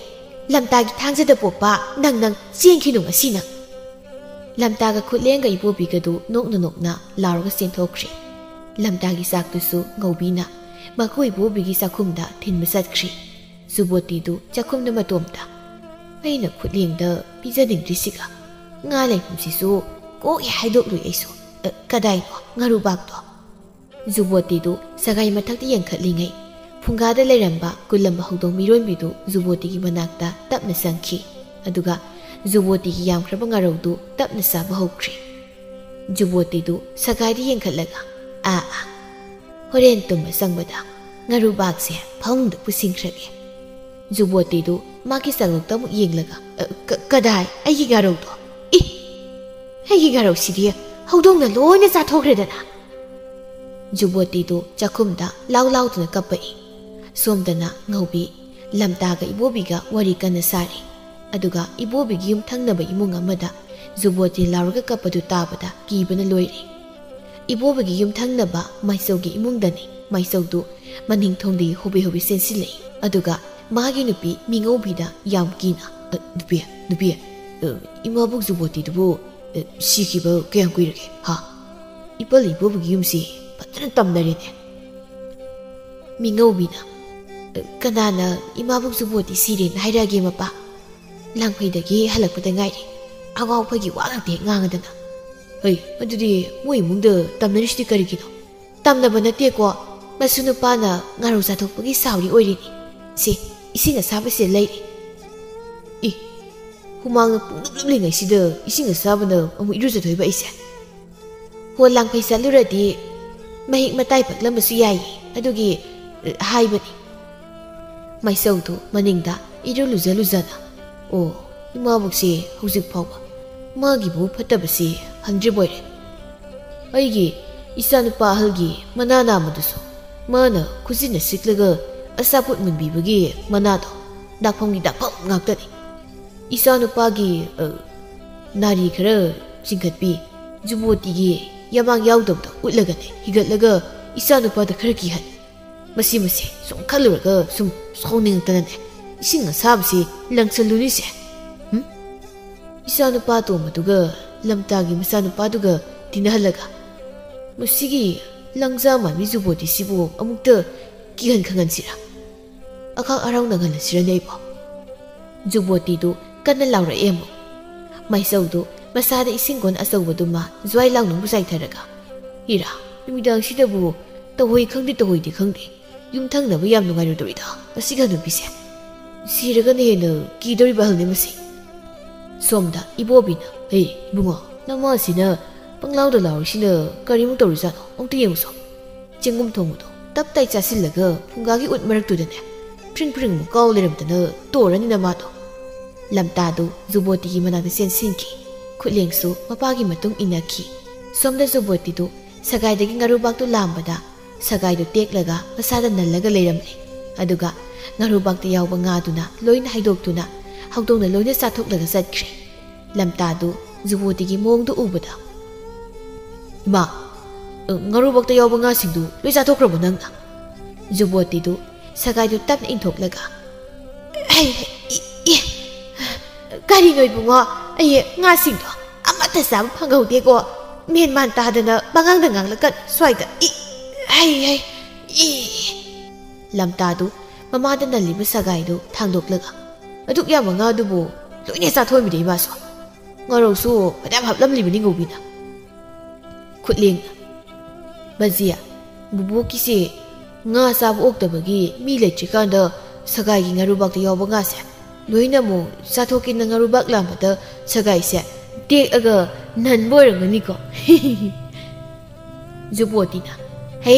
ꯂꯝꯇꯥꯒꯤ ꯊꯥꯡꯖꯗ ꯄꯣꯛꯄ ꯅꯪ, ꯅꯪ ꯆꯦꯟꯈꯤꯅꯨ ꯉꯁꯤ ꯅꯪ!" ꯂꯝꯇꯥꯒ ꯈꯨꯠꯂꯦꯡꯒ ꯏꯕꯣꯕꯤꯒꯗꯨ ꯅꯣꯛꯅ ꯅꯣꯛꯅ ꯂꯥꯎꯔꯒ ꯆꯦꯟꯊꯣꯛꯈ꯭ꯔꯦ꯫ ꯂꯝꯇꯥꯒꯤ ꯆꯥꯛꯇꯨꯁꯨ ꯉꯧꯕꯤꯅ ꯃꯀꯨ ꯏꯕꯣꯕꯤꯒꯤ ꯆꯥꯛꯈꯨꯝꯗ ꯊꯤꯟꯕ ꯆꯠꯈ꯭ꯔꯦ꯫ ꯖꯨꯕꯣꯇꯤꯗꯨ ꯆꯥꯛꯈꯨꯝꯗ ꯃꯇꯣꯝꯇ꯫ "ꯑꯩꯅ ꯈꯨꯠꯂꯦꯡꯗ ꯄꯤꯖꯅꯤꯡꯗ꯭ꯔꯤꯁꯤꯒ꯫ ꯉꯥ ꯂꯩꯐꯝꯁꯤꯁꯨ ꯀꯣꯛ ꯍꯦꯛ ꯍꯥꯏꯗꯣꯛꯂꯨꯏ ꯑꯩꯁꯨ꯫ ꯑ, ꯀꯗꯥꯏꯅꯣ ꯉꯥꯔꯨꯕꯥꯛꯇꯣ?" ꯖꯨꯕꯣꯇꯤꯗꯨ ꯁꯒꯥꯏ ꯃꯊꯛꯇ ꯌꯦꯡꯈꯠꯂꯤꯉꯩ, ꯐꯨꯡꯒꯥꯗ ꯂꯩꯔꯝꯕ ꯀꯨꯜꯂꯝꯕ ꯍꯧꯗꯣꯡ ꯃꯤꯔꯣꯟꯕꯤꯗꯨ ꯖꯨꯕꯣꯇꯤꯒꯤ ꯃꯅꯥꯛꯇ ꯇꯞꯅ ꯆꯪꯈꯤ꯫ ꯑꯗꯨꯒ ꯖꯨꯕꯣꯇꯤꯒꯤ ꯌꯥꯝꯈ꯭ꯔꯕ ꯉꯥꯔꯧꯗꯨ ꯇꯞꯅ ꯆꯥꯕ ꯍꯧꯈ꯭ꯔꯦ꯫ ꯖꯨꯕꯣꯇꯤꯗꯨ ꯁꯒꯥꯏꯗ ꯌꯦꯡꯈꯠꯂꯒ, "ꯑꯥ, ꯑꯥ, ꯍꯣꯔꯦꯟ ꯇꯨꯝꯕ ꯆꯪꯕꯗ ꯉꯥꯔꯨꯕꯥꯛꯁꯦ ꯐꯃꯨꯡꯗ ꯄꯨꯁꯤꯟꯈ꯭ꯔꯒꯦ꯫" ꯖꯨꯕꯣꯇꯤꯗꯨ ꯃꯥꯒꯤ ꯆꯥꯛꯂꯨꯛꯇ ꯑꯃꯨꯛ ꯌꯦꯡꯂꯒ, "ꯑ, ꯀ-, ꯀꯗꯥꯏ? ꯑꯩꯒꯤ ꯉꯥꯔꯧꯗꯣ? ꯏ! ꯑꯩꯒꯤ ꯉꯥꯔꯧꯁꯤꯗꯤ ꯍꯧꯗꯣꯡꯅ ꯂꯣꯏꯅ ꯆꯥꯊꯣꯛꯈ꯭ꯔꯦꯗꯅ!" ꯖꯨꯕꯣꯇꯤꯗꯨ ꯆꯥꯛꯈꯨꯝꯗ ꯂꯥꯎ ꯂꯥꯎꯗꯨꯅ ꯀꯞꯄꯛꯏ꯫ ꯁꯣꯝꯗꯅ ꯉꯧꯕꯤ ꯂꯝꯇꯥꯒ ꯏꯕꯣꯕꯤꯒ ꯋꯥꯔꯤ ꯀꯟꯅ ꯁꯥꯔꯤ꯫ ꯑꯗꯨꯒ ꯏꯕꯣꯕꯤꯒꯤ ꯌꯨꯝ ꯊꯪꯅꯕ ꯏꯃꯨꯡ ꯑꯃꯗ ꯖꯨꯕꯣꯇꯤ ꯂꯥꯎꯔꯒ ꯀꯞꯄꯗꯨ ꯇꯥꯕꯗ ꯀꯤꯕꯅ ꯂꯣꯏꯔꯦ꯫ ꯏꯕꯣꯕꯤꯒꯤ ꯌꯨꯝ ꯊꯪꯅꯕ ꯃꯥꯏꯆꯧꯒꯤ ꯏꯃꯨꯡꯗꯅꯤ꯫ ꯃꯥꯏꯆꯧꯗꯨ ꯃꯅꯤꯡ ꯊꯣꯡꯗꯒꯤ ꯍꯣꯕꯦ ꯍꯣꯕꯦ ꯆꯦꯟꯁꯤꯜꯂꯛꯏ꯫ ꯑꯗꯨꯒ ꯃꯥꯒꯤ ꯅꯨꯄꯤ ꯃꯤꯉꯧꯕꯤꯗ ꯌꯥꯝ ꯀꯤꯅ, "ꯑ, ꯅꯨꯄꯤ, ꯅꯨꯄꯤ, ꯑ, ꯏꯃꯥꯕꯣꯛ ꯖꯨꯕꯣꯇꯤꯗꯨꯕꯨ, ꯑ, ꯁꯤꯈꯤꯕ ꯀꯌꯥꯝ ꯀꯨꯏꯔꯒꯦ, ꯍꯥ? ꯏꯄꯜ ꯏꯕꯣꯕꯤꯒꯤ ꯌꯨꯝꯁꯤ ꯐꯖꯅ ꯇꯝꯅꯔꯦꯅꯦ꯫" ꯃꯤꯉꯧꯕꯤꯅ, "ꯑ, ꯀꯅꯥꯅ ꯏꯃꯥꯕꯣꯛ ꯖꯨꯕꯣꯇꯤ ꯁꯤꯔꯦꯅ ꯍꯥꯏꯔꯛꯑꯒꯦ, ꯃꯄꯥ? ꯂꯥꯡꯐꯩꯗꯒꯤ ꯍꯜꯂꯛꯄꯗ ꯉꯥꯏꯔꯤ꯫ ꯑꯉꯥꯎ ꯐꯩꯒꯤ ꯋꯥ ꯉꯥꯛꯇ ꯍꯦꯛ ꯉꯥꯡꯉꯗꯅ꯫" "ꯍꯩ, ꯑꯗꯨꯗꯤ ꯃꯣꯏ ꯏꯃꯨꯡꯗ ꯇꯝꯅꯔꯤꯁꯤꯗꯤ ꯀꯔꯤꯒꯤꯅꯣ?" "ꯇꯝꯅꯕ ꯅꯠꯇꯦꯀꯣ, ꯃꯁꯨ ꯅꯨꯄꯥꯅ ꯉꯥꯔꯧ ꯆꯥꯊꯣꯛꯄꯒꯤ ꯁꯥꯎꯔꯤ ꯑꯣꯏꯔꯤꯅꯤ꯫ ꯁꯤ, ꯏꯁꯤꯡ ꯑꯁꯥꯕꯁꯦ ꯂꯩꯔꯤ꯫" "ꯏ, ꯍꯨꯃꯥꯡꯅ ꯄꯨꯡꯂꯨꯞ ꯂꯨꯞꯂꯤꯉꯩꯁꯤꯗ ꯏꯁꯤꯡ ꯑꯁꯥꯕꯅ ꯑꯃꯨꯛ ꯏꯔꯨꯖꯗꯣꯏꯕ ꯑꯩꯁꯦ?" "ꯍꯣ, ꯂꯥꯡꯐꯩ ꯆꯠꯂꯨꯔꯗꯤ ꯃꯍꯤꯛ ꯃꯇꯥꯏ ꯄꯛꯂꯝꯕꯁꯨ ꯌꯥꯏꯌꯦ, ꯑꯗꯨꯒꯤ, ꯑ, ꯍꯥꯏꯕꯅꯤ꯫" ꯃꯥꯏꯆꯧꯗꯨ ꯃꯅꯤꯡꯗ ꯏꯔꯨ ꯂꯨꯖ ꯂꯨꯖꯅ, "ꯑꯣ, ꯏꯃꯥꯕꯣꯛꯁꯦ ꯍꯧꯖꯤꯛ ꯐꯥꯎꯕ ꯃꯥꯒꯤꯕꯨ ꯐꯠꯇꯕꯁꯤ ꯍꯟꯗ꯭ꯔꯤꯕ ꯑꯣꯏꯔꯦ꯫ ꯑꯩꯒꯤ ꯏꯆꯥꯅꯨꯄꯥ ꯑꯍꯜꯒꯤ ꯃꯅꯥ ꯅꯥꯝꯃꯗꯨꯁꯨ ꯃꯥꯅ ꯈꯨꯖꯤꯟꯅ ꯁꯤꯛꯂꯒ ꯑꯆꯥꯄꯣꯠ ꯃꯨꯟꯕꯤꯕꯒꯤ ꯃꯅꯥꯗꯣ ꯗꯥꯛꯐꯝꯒꯤ ꯗꯥꯛꯐꯝ ꯉꯥꯛꯇꯅꯤ꯫ ꯏꯆꯥꯅꯨꯄꯥꯒꯤ, ꯑ, ꯅꯥꯔꯤ ꯈꯔ ꯆꯤꯡꯈꯠꯄꯤ, ꯖꯨꯕꯣꯇꯤꯒꯤ ꯌꯥꯃꯥꯡ ꯌꯥꯎꯗꯕꯗꯣ ꯎꯠꯂꯒꯅꯦ ꯍꯤꯒꯠꯂꯒ ꯏꯆꯥꯅꯨꯄꯥꯗ ꯈꯔ ꯀꯤꯍꯜ꯫ ꯃꯁꯤ, ꯃꯁꯤ ꯁꯨꯝ ꯈꯜꯂꯨꯔꯒ ꯁꯨꯝ ꯁꯥꯎꯅꯤꯡꯉꯛꯇꯅꯅꯦ ꯏꯁꯤꯡ ꯑꯁꯥꯕꯁꯤ ꯂꯪꯁꯜꯂꯨꯅꯤꯁꯦ꯫ ꯍꯨꯝ? ꯏꯆꯥꯅꯨꯄꯥ ꯑꯇꯣꯝꯕꯗꯨꯒ ꯂꯝꯇꯥꯒꯤ ꯃꯆꯥꯅꯨꯄꯥꯗꯨꯒ ꯇꯤꯟꯅꯍꯜꯂꯒ ꯃꯁꯤꯒꯤ ꯂꯪꯖꯥ ꯃꯥꯟꯕꯤ ꯖꯨꯕꯣꯇꯤꯁꯤꯕꯨ ꯑꯃꯨꯛꯇ ꯀꯤꯍꯟ ꯈꯪꯍꯟꯁꯤꯔꯥ? ꯑꯈꯥꯛ ꯑꯔꯥꯎ ꯅꯪꯍꯜꯂꯁꯤꯔꯅꯦ ꯑꯩꯕꯣ? ꯖꯨꯕꯣꯇꯤꯗꯨ ꯀꯟꯅ ꯂꯥꯎꯔꯛꯑꯦ ꯑꯃꯨꯛ꯫ ꯃꯥꯏꯆꯧꯗꯨ ꯃꯁꯥꯗ ꯏꯁꯤꯡ ꯀꯣꯟ ꯑꯆꯧꯕꯗꯨꯃ ꯖ꯭ꯋꯥꯏ ꯂꯥꯎꯅ ꯑꯃꯨꯛ ꯆꯥꯏꯊꯔꯒ, "ꯏꯔꯥ, ꯅꯨꯃꯤꯗꯥꯡꯁꯤꯗꯕꯨ ꯇꯧꯍꯣꯏ ꯈꯪꯗꯦ, ꯇꯧꯍꯣꯏꯗꯦ ꯈꯪꯗꯦ꯫ ꯌꯨꯝꯊꯪꯅꯕ ꯌꯥꯝ ꯅꯨꯡꯉꯥꯏꯔꯣꯏꯗꯧꯔꯤꯗ ꯃꯁꯤꯒꯤ ꯍꯅꯨꯕꯤꯁꯦ꯫ ꯁꯤꯔꯒꯅ ꯍꯦꯟꯅ ꯀꯤꯗꯧꯔꯤꯕ ꯑꯍꯜꯅꯦ ꯃꯁꯤ꯫" ꯁꯣꯝꯗ ꯏꯕꯣꯕꯤꯅ, "ꯍꯦ, ꯏꯕꯨꯡꯉꯣ, ꯅꯃꯥꯁꯤꯅ ꯄꯪꯂꯥꯎꯗ ꯂꯥꯎꯔꯤꯁꯤꯅ ꯀꯔꯤꯃꯨꯛ ꯇꯧꯔꯤꯖꯥꯠꯅꯣ? ꯑꯃꯨꯛꯇ ꯌꯦꯡꯉꯨꯁꯣ꯫" ꯆꯦꯡꯒꯨꯝ ꯊꯣꯡꯕꯗꯣ ꯇꯞ ꯇꯥꯏ ꯆꯥꯁꯤꯜꯂꯒ ꯐꯨꯡꯒꯥꯒꯤ ꯎꯠ ꯃꯔꯛꯇꯨꯗꯅꯦ ꯐ꯭ꯔꯤꯡ ꯐ꯭ꯔꯤꯡ ꯑꯃꯨꯛ ꯀꯥꯎ ꯂꯩꯔꯝꯗꯅ ꯇꯣꯔꯅꯤꯅ ꯃꯥꯗꯣ꯫ ꯂꯝꯇꯥꯗꯨ ꯖꯨꯕꯣꯇꯤꯒꯤ ꯃꯅꯥꯛꯇ ꯆꯦꯟꯁꯤꯟꯈꯤ꯫ ꯈꯨꯠꯂꯦꯡꯁꯨ ꯃꯄꯥꯒꯤ ꯃꯇꯨꯡ ꯏꯟꯅꯈꯤ꯫ ꯁꯣꯝꯗ ꯖꯨꯕꯣꯇꯤꯗꯨ ꯁꯒꯥꯏꯗꯒꯤ ꯉꯥꯔꯨꯕꯥꯛꯇꯨ ꯂꯥꯝꯕꯗ ꯁꯒꯥꯏꯗꯨ ꯇꯦꯛꯂꯒ ꯃꯁꯥꯗ ꯅꯜꯂꯒ ꯂꯩꯔꯝꯂꯦ꯫ ꯑꯗꯨꯒ ꯉꯥꯔꯨꯕꯥꯛꯇ ꯌꯥꯎꯕ ꯉꯥꯗꯨꯅ ꯂꯣꯏꯅ ꯍꯩꯗꯣꯛꯇꯨꯅ ꯍꯧꯗꯣꯡꯅ ꯂꯣꯏꯅ ꯆꯥꯊꯣꯛꯂꯒ ꯆꯠꯈ꯭ꯔꯦ꯫ ꯂꯝꯇꯥꯗꯨ ꯖꯨꯕꯣꯇꯤꯒꯤ ꯃꯑꯣꯡꯗꯨ ꯎꯕꯗ, "ꯏꯃꯥ, ꯉꯥꯔꯨꯕꯥꯛꯇ ꯌꯥꯎꯕ ꯉꯥꯁꯤꯡꯗꯨ ꯂꯣꯏ ꯆꯥꯊꯣꯛꯈ꯭ꯔꯕꯣ ꯅꯪꯅ?" ꯖꯨꯕꯣꯇꯤꯗꯨ ꯁꯒꯥꯏꯗꯨ ꯇꯞꯅ ꯏꯟꯊꯣꯛꯂꯒ, "ꯍꯩ, ꯍꯩ, ꯏ, ꯏ, ꯀꯔꯤꯅꯣ ꯏꯕꯨꯡꯉꯣ? ꯑꯩ ꯉꯥꯁꯤꯡꯗꯣ ꯑꯃꯠꯇ ꯆꯥꯕ ꯐꯪꯍꯧꯗꯦꯀꯣ꯫ ꯃꯦꯟ ꯃꯥꯟ ꯇꯥꯗꯅ ꯄꯉꯥꯡꯗ ꯉꯥꯡꯂꯛꯀꯅꯨ ꯁ꯭ꯋꯥꯏꯗ꯫ ꯏ, ꯍꯩ, ꯍꯩ, ꯏ꯫" ꯂꯝꯇꯥꯗꯨ ꯃꯃꯥꯗ ꯅꯜꯂꯤꯕ ꯁꯒꯥꯏꯗꯨ ꯊꯥꯡꯗꯣꯛꯂꯒ, "ꯑꯗꯨꯛ ꯌꯥꯝꯕ ꯉꯥꯗꯨꯕꯨ ꯂꯣꯏꯅ ꯆꯥꯊꯣꯛꯑꯝꯃꯤꯗ ꯏꯃꯥꯁꯨ꯫ ꯉꯥꯔꯧꯁꯨ ꯐꯅꯌꯥꯝ ꯍꯥꯞꯂꯝꯂꯤꯕꯅꯤ ꯉꯧꯕꯤꯅ꯫" ꯈꯨꯠꯂꯦꯡꯅ, "ꯕꯖꯤꯌꯥ, ꯕꯨꯕꯣꯛꯀꯤꯁꯦ ꯉꯥ ꯆꯥꯕ ꯑꯣꯛꯇꯕꯒꯤ ꯃꯤ ꯂꯩꯇ꯭ꯔꯤꯀꯥꯟꯗ ꯁꯒꯥꯏꯒꯤ ꯉꯥꯔꯨꯕꯥꯛꯇ ꯌꯥꯎꯕ ꯉꯥꯁꯦ ꯂꯣꯏꯅ ꯑꯃꯨꯛ ꯆꯥꯊꯣꯛꯀꯦꯅ ꯉꯥꯔꯨꯕꯥꯛ ꯂꯥꯝꯕꯗ ꯁꯒꯥꯏꯁꯦ ꯇꯦꯛꯑꯒ ꯅꯟꯕ ꯑꯣꯏꯔꯝꯒꯅꯤꯀꯣ꯫" ꯖꯨꯕꯣꯇꯤꯅ, "ꯍꯦ,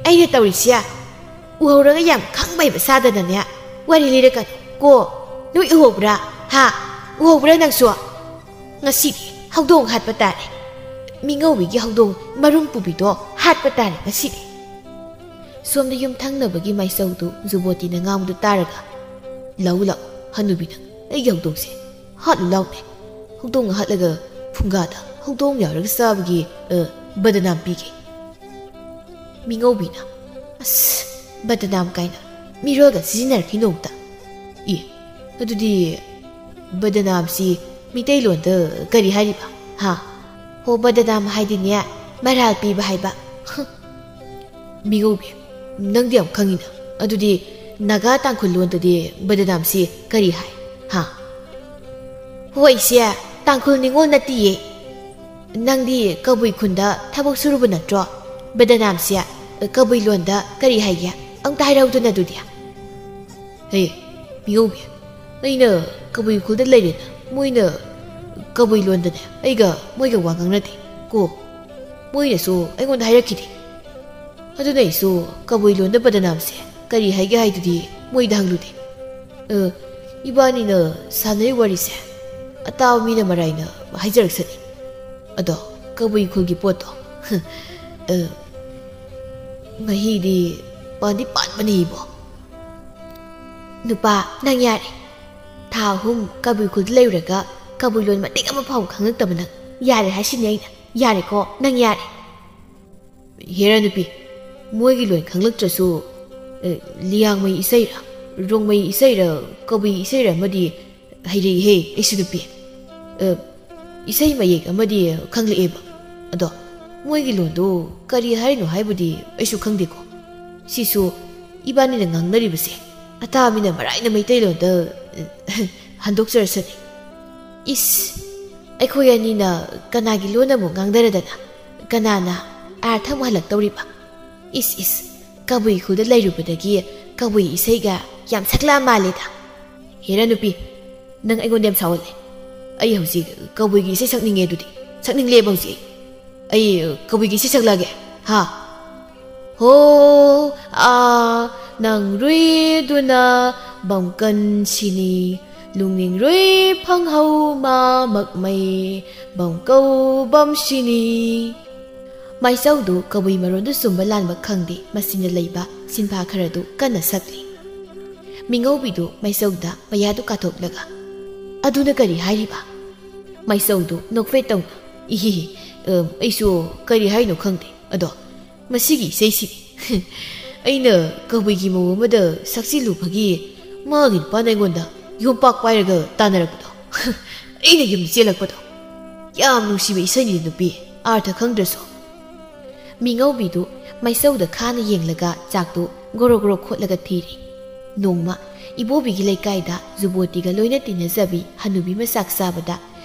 ꯑꯩꯅ ꯇꯧꯔꯤꯁꯦ ꯎꯍꯧꯔꯒ ꯌꯥꯝ ꯈꯪꯕ ꯍꯩꯕ ꯁꯥꯗꯅꯅꯦ ꯋꯥꯔꯤ ꯂꯤꯔꯛꯀꯅꯨ ꯀꯣ꯫ ꯅꯣꯏ ꯎꯍꯧꯕ꯭ꯔꯥ? ꯍꯥ? ꯎꯍꯧꯕ꯭ꯔꯥ ꯅꯪꯁꯨ?" ꯉꯁꯤꯗꯤ ꯍꯧꯗꯣꯡ ꯍꯥꯠꯄ ꯇꯥꯔꯦ꯫ ꯃꯤꯉꯧꯕꯤꯒꯤ ꯍꯧꯗꯣꯡ ꯃꯔꯨꯝ ꯄꯨꯕꯤꯗꯣ ꯍꯥꯠꯄ ꯇꯥꯔꯦ ꯉꯁꯤꯗꯤ꯫ ꯁꯣꯝꯗ ꯌꯨꯝ ꯊꯪꯅꯕꯒꯤ ꯃꯥꯏꯆꯧꯗꯨ ꯖꯨꯕꯣꯇꯤꯅ ꯉꯥꯡꯕꯗꯨ ꯇꯥꯔꯒ, "ꯂꯥꯛꯎ, ꯂꯥꯛꯎ, ꯍꯅꯨꯕꯤ ꯅꯪ, ꯑꯩꯒꯤ ꯍꯧꯗꯣꯡꯁꯦ ꯍꯥꯠꯂꯨ ꯂꯥꯎꯅꯦ꯫ ꯍꯧꯗꯣꯡ ꯍꯥꯠꯂꯒ ꯐꯨꯡꯒꯥꯗ ꯍꯧꯗꯣꯡ ꯌꯥꯎꯔꯒ ꯆꯥꯕꯒꯤ, ꯑ, ꯕꯗꯅꯥꯝ ꯄꯤꯒꯦ꯫" ꯃꯤꯉꯧꯕꯤꯅ, "ꯑꯁ, ꯕꯗꯅꯥꯝ ꯀꯥꯏꯅ ꯃꯤꯔꯣꯜꯒ ꯁꯤꯖꯤꯟꯅꯔꯛꯈꯤꯅꯣ ꯑꯝꯇ꯫ ꯑꯦ, ꯑꯗꯨꯗꯤ ꯕꯗꯅꯥꯝꯁꯤ ꯃꯤꯇꯩꯂꯣꯟꯗ ꯀꯔꯤ ꯍꯥꯏꯔꯤꯕ? ꯍꯥ?" "ꯍꯣ, ꯕꯗꯅꯥꯝ ꯍꯥꯏꯗꯤꯅꯦ, ꯃꯔꯥꯜ ꯄꯤꯕ ꯍꯥꯏꯕ꯫" ꯃꯤꯉꯧꯕꯤ, ꯅꯪꯗꯤ ꯌꯥꯝ ꯈꯪꯉꯤꯅ꯫ ꯑꯗꯨꯗꯤ ꯅꯥꯒꯥ ꯇꯥꯡꯈꯨꯜ ꯂꯣꯟꯗꯗꯤ ꯕꯗꯅꯥꯝꯁꯤ ꯀꯔꯤ ꯍꯥꯏ? ꯍꯥ? "ꯍꯣꯏ ꯏꯆꯦ, ꯇꯥꯡꯈꯨꯜ ꯅꯤꯉꯣꯜ ꯅꯠꯇꯤꯌꯦ꯫ ꯅꯪꯗꯤ ꯀꯕꯨꯏ ꯈꯨꯟꯗ ꯊꯕꯛ ꯁꯨꯔꯨꯕ ꯅꯠꯇ꯭ꯔꯣ? ꯕꯗꯅꯥꯝꯁꯦ ꯀꯕꯨꯏ ꯂꯣꯟꯗ ꯀꯔꯤ ꯍꯥꯏꯒꯦ? ꯑꯝꯇ ꯍꯥꯏꯔꯛꯎꯗꯅ ꯑꯗꯨꯗꯤ꯫" "ꯍꯦ, ꯃꯤꯉꯧꯕꯤ, ꯑꯩꯅ ꯀꯕꯨꯏ ꯈꯨꯜꯗ ꯂꯩꯔꯦꯅ ꯃꯣꯏꯅ ꯀꯕꯨꯏ ꯂꯣꯟꯗꯅꯦ ꯑꯩꯒ ꯃꯣꯏꯒ ꯋꯥ ꯉꯥꯡꯅꯗꯦ ꯀꯣ꯫ ꯃꯣꯏꯅꯁꯨ ꯑꯩꯉꯣꯟꯗ ꯍꯥꯏꯔꯛꯈꯤꯗꯦ꯫ ꯑꯗꯨꯅ ꯑꯩꯁꯨ ꯀꯕꯨꯏ ꯂꯣꯟꯗ ꯕꯗꯅꯥꯝꯁꯦ ꯀꯔꯤ ꯍꯥꯏꯒꯦ ꯍꯥꯏꯗꯨꯗꯤ ꯃꯣꯏꯗ ꯍꯪꯂꯨꯗꯦ꯫ ꯑ, ꯏꯕꯥꯅꯤꯅ ꯁꯥꯟꯅꯔꯤ ꯋꯥꯔꯤꯁꯦ ꯑꯇꯥꯕ ꯃꯤꯅ ꯃꯔꯥꯏꯅ ꯍꯥꯏꯖꯔꯛꯁꯅꯤ꯫ ꯑꯗꯣ ꯀꯕꯨꯏ ꯈꯨꯜꯒꯤ ꯄꯣꯠꯇꯣ, ꯑ, ꯃꯍꯤꯗꯤ ꯄꯥꯟꯗꯤ ꯄꯥꯟꯕꯅꯦ ꯏꯕꯣ꯫" "ꯅꯨꯄꯥ, ꯅꯪ ꯌꯥꯔꯦ꯫ ꯊꯥ ꯑꯍꯨꯝ ꯀꯕꯨꯏ ꯈꯨꯜꯗ ꯂꯩꯔꯨꯔꯒ ꯀꯕꯨꯏ ꯂꯣꯟ ꯃꯇꯦꯛ ꯑꯃ ꯐꯥꯎꯕ ꯈꯪꯉꯛꯇꯕ ꯅꯪ꯫ ꯌꯥꯔꯦ ꯍꯥꯏꯁꯤꯅꯤ ꯑꯩꯅ꯫ ꯌꯥꯔꯦꯀꯣ, ꯅꯪ ꯌꯥꯔꯦ꯫" "ꯍꯦꯔꯥ ꯅꯨꯄꯤ, ꯃꯣꯏꯒꯤ ꯂꯣꯟ ꯈꯪꯂꯛꯇ꯭ꯔꯁꯨ, ꯑꯦ, ꯂꯤꯌꯥꯡꯃꯩ ꯏꯁꯩꯔ, ꯔꯣꯡꯃꯩ ꯏꯁꯩꯔ, ꯀꯕꯨꯏ ꯏꯁꯩꯔ ꯑꯃꯗꯤ ꯍꯩꯔꯛꯏꯍꯦ ꯑꯩꯁꯨ ꯅꯨꯄꯤ꯫ ꯑꯦ, ꯏꯁꯩ ꯃꯌꯦꯛ ꯑꯃꯗꯤ ꯈꯪꯂꯛꯑꯦꯕ꯫ ꯑꯗꯣ ꯃꯣꯏꯒꯤ ꯂꯣꯟꯗꯣ ꯀꯔꯤ ꯍꯥꯏꯅꯣ ꯍꯥꯏꯕꯨꯗꯤ ꯑꯩꯁꯨ ꯈꯪꯗꯦꯀꯣ꯫ ꯁꯤꯁꯨ ꯏꯕꯥꯅꯤꯅ ꯉꯥꯡꯅꯔꯤꯕꯁꯦ ꯑꯇꯥꯕ ꯃꯤꯅ ꯃꯔꯥꯏꯅ ꯃꯩꯇꯩꯂꯣꯟꯗ, ꯑꯦ, ꯍꯟꯗꯣꯛꯆꯔꯁꯅꯤ꯫" "ꯏꯁ, ꯑꯩꯈꯣꯏ ꯑꯅꯤꯅ ꯀꯅꯥꯒꯤ ꯂꯣꯟ ꯑꯃꯨꯛ ꯉꯥꯡꯅꯔꯗꯅ? ꯀꯅꯥꯅ ꯑꯥꯔꯊ ꯑꯃꯨꯛ ꯍꯜꯂꯛꯇꯧꯔꯤꯕ? ꯏꯁ, ꯏꯁ, ꯀꯕꯨꯏ ꯈꯨꯜꯗ ꯂꯩꯔꯨꯕꯗꯒꯤ ꯀꯕꯨꯏ ꯏꯁꯩꯒ ꯌꯥꯝ ꯁꯛꯂꯛꯑ ꯃꯥꯜꯂꯦꯗ꯫" "ꯍꯦꯔꯥ ꯅꯨꯄꯤ, ꯅꯪ ꯑꯩꯉꯣꯟꯗ ꯌꯥꯝ ꯁꯥꯎꯍꯜꯂꯦ꯫ ꯑꯩ ꯍꯧꯖꯤꯛ ꯀꯕꯨꯏꯒꯤ ꯏꯁꯩ ꯁꯛꯅꯤꯡꯉꯦ ꯑꯗꯨꯗꯤ꯫ ꯁꯛꯅꯤꯡꯂꯦꯕ ꯍꯧꯖꯤꯛ ꯑꯩ꯫ ꯑꯩ ꯀꯕꯨꯏꯒꯤ ꯏꯁꯩ ꯁꯛꯂꯛꯑꯒꯦ꯫ ꯍꯥ?" "ꯍꯣ, ꯑꯥ, ꯅꯪ ꯔꯨꯏꯗꯨꯅ ꯕꯝꯀꯟ ꯁꯤꯅꯤ, ꯂꯨꯡꯅꯤꯡꯔꯨꯏ ꯐꯪꯍꯧ ꯃꯥꯃꯛꯃꯩ ꯕꯝ ꯀꯧꯕꯝꯁꯤꯅꯤ꯫ ꯃꯥꯏꯆꯧꯗꯨ ꯀꯕꯨꯏ ꯃꯔꯣꯟꯗꯨ ꯆꯨꯝꯕ ꯂꯥꯟꯕ ꯈꯪꯗꯦ, ꯃꯆꯤꯟꯗ ꯂꯩꯕ ꯁꯤꯟꯐꯥ ꯈꯔꯗꯨ ꯀꯟꯅ ꯁꯛꯂꯤ꯫ ꯃꯤꯉꯧꯕꯤꯗꯨ ꯃꯥꯏꯆꯧꯗ ꯃꯌꯥꯗꯨ ꯀꯥꯊꯣꯛꯂꯒ, "ꯑꯗꯨꯅ ꯀꯔꯤ ꯍꯥꯏꯔꯤꯕ?" ꯃꯥꯏꯆꯧꯗꯨ ꯅꯣꯛꯐꯦꯠ ꯇꯧꯅ, "ꯏꯍꯤ, ꯑꯝ, ꯑꯩꯁꯨ ꯀꯔꯤ ꯍꯥꯏꯅꯣ ꯈꯪꯗꯦ꯫ ꯑꯗꯣ ꯃꯁꯤꯒꯤ ꯏꯁꯩꯁꯤꯗꯤ ꯑꯩꯅ ꯀꯕꯨꯏꯒꯤ ꯃꯧ ꯑꯃꯗ ꯁꯛꯆꯤꯜꯂꯨꯕꯒꯤ ꯃꯥꯒꯤ ꯅꯨꯄꯥꯅ ꯑꯩꯉꯣꯟꯗ ꯌꯣꯝꯄꯥꯛ ꯄꯥꯏꯔꯒ ꯇꯥꯟꯅꯔꯛꯄꯗꯣ, ꯑꯩꯅ ꯌꯨꯝꯗ ꯆꯦꯜꯂꯛꯄꯗꯣ꯫ ꯌꯥꯝ ꯅꯨꯡꯁꯤꯕ ꯏꯁꯩꯅꯤ ꯅꯨꯄꯤ, ꯑꯥꯔꯊ ꯈꯪꯗ꯭ꯔꯁꯨ꯫" ꯃꯤꯉꯧꯕꯤꯗꯨ ꯃꯥꯏꯆꯧꯗ ꯈꯥꯅ ꯌꯦꯡꯂꯒ ꯆꯥꯛꯇꯨ ꯒꯣꯔꯣ ꯒꯣꯔꯣ ꯈꯣꯠꯂꯒ ꯊꯤꯔꯤ꯫ ꯅꯣꯡꯃ ꯏꯕꯣꯕꯤꯒꯤ ꯂꯩꯀꯥꯏꯗ ꯖꯨꯕꯣꯇꯤꯒ ꯂꯣꯏꯅ ꯇꯤꯟꯅꯖꯕꯤ ꯍꯅꯨꯕꯤ ꯑꯃ ꯆꯥꯛ ꯆꯥꯕꯗ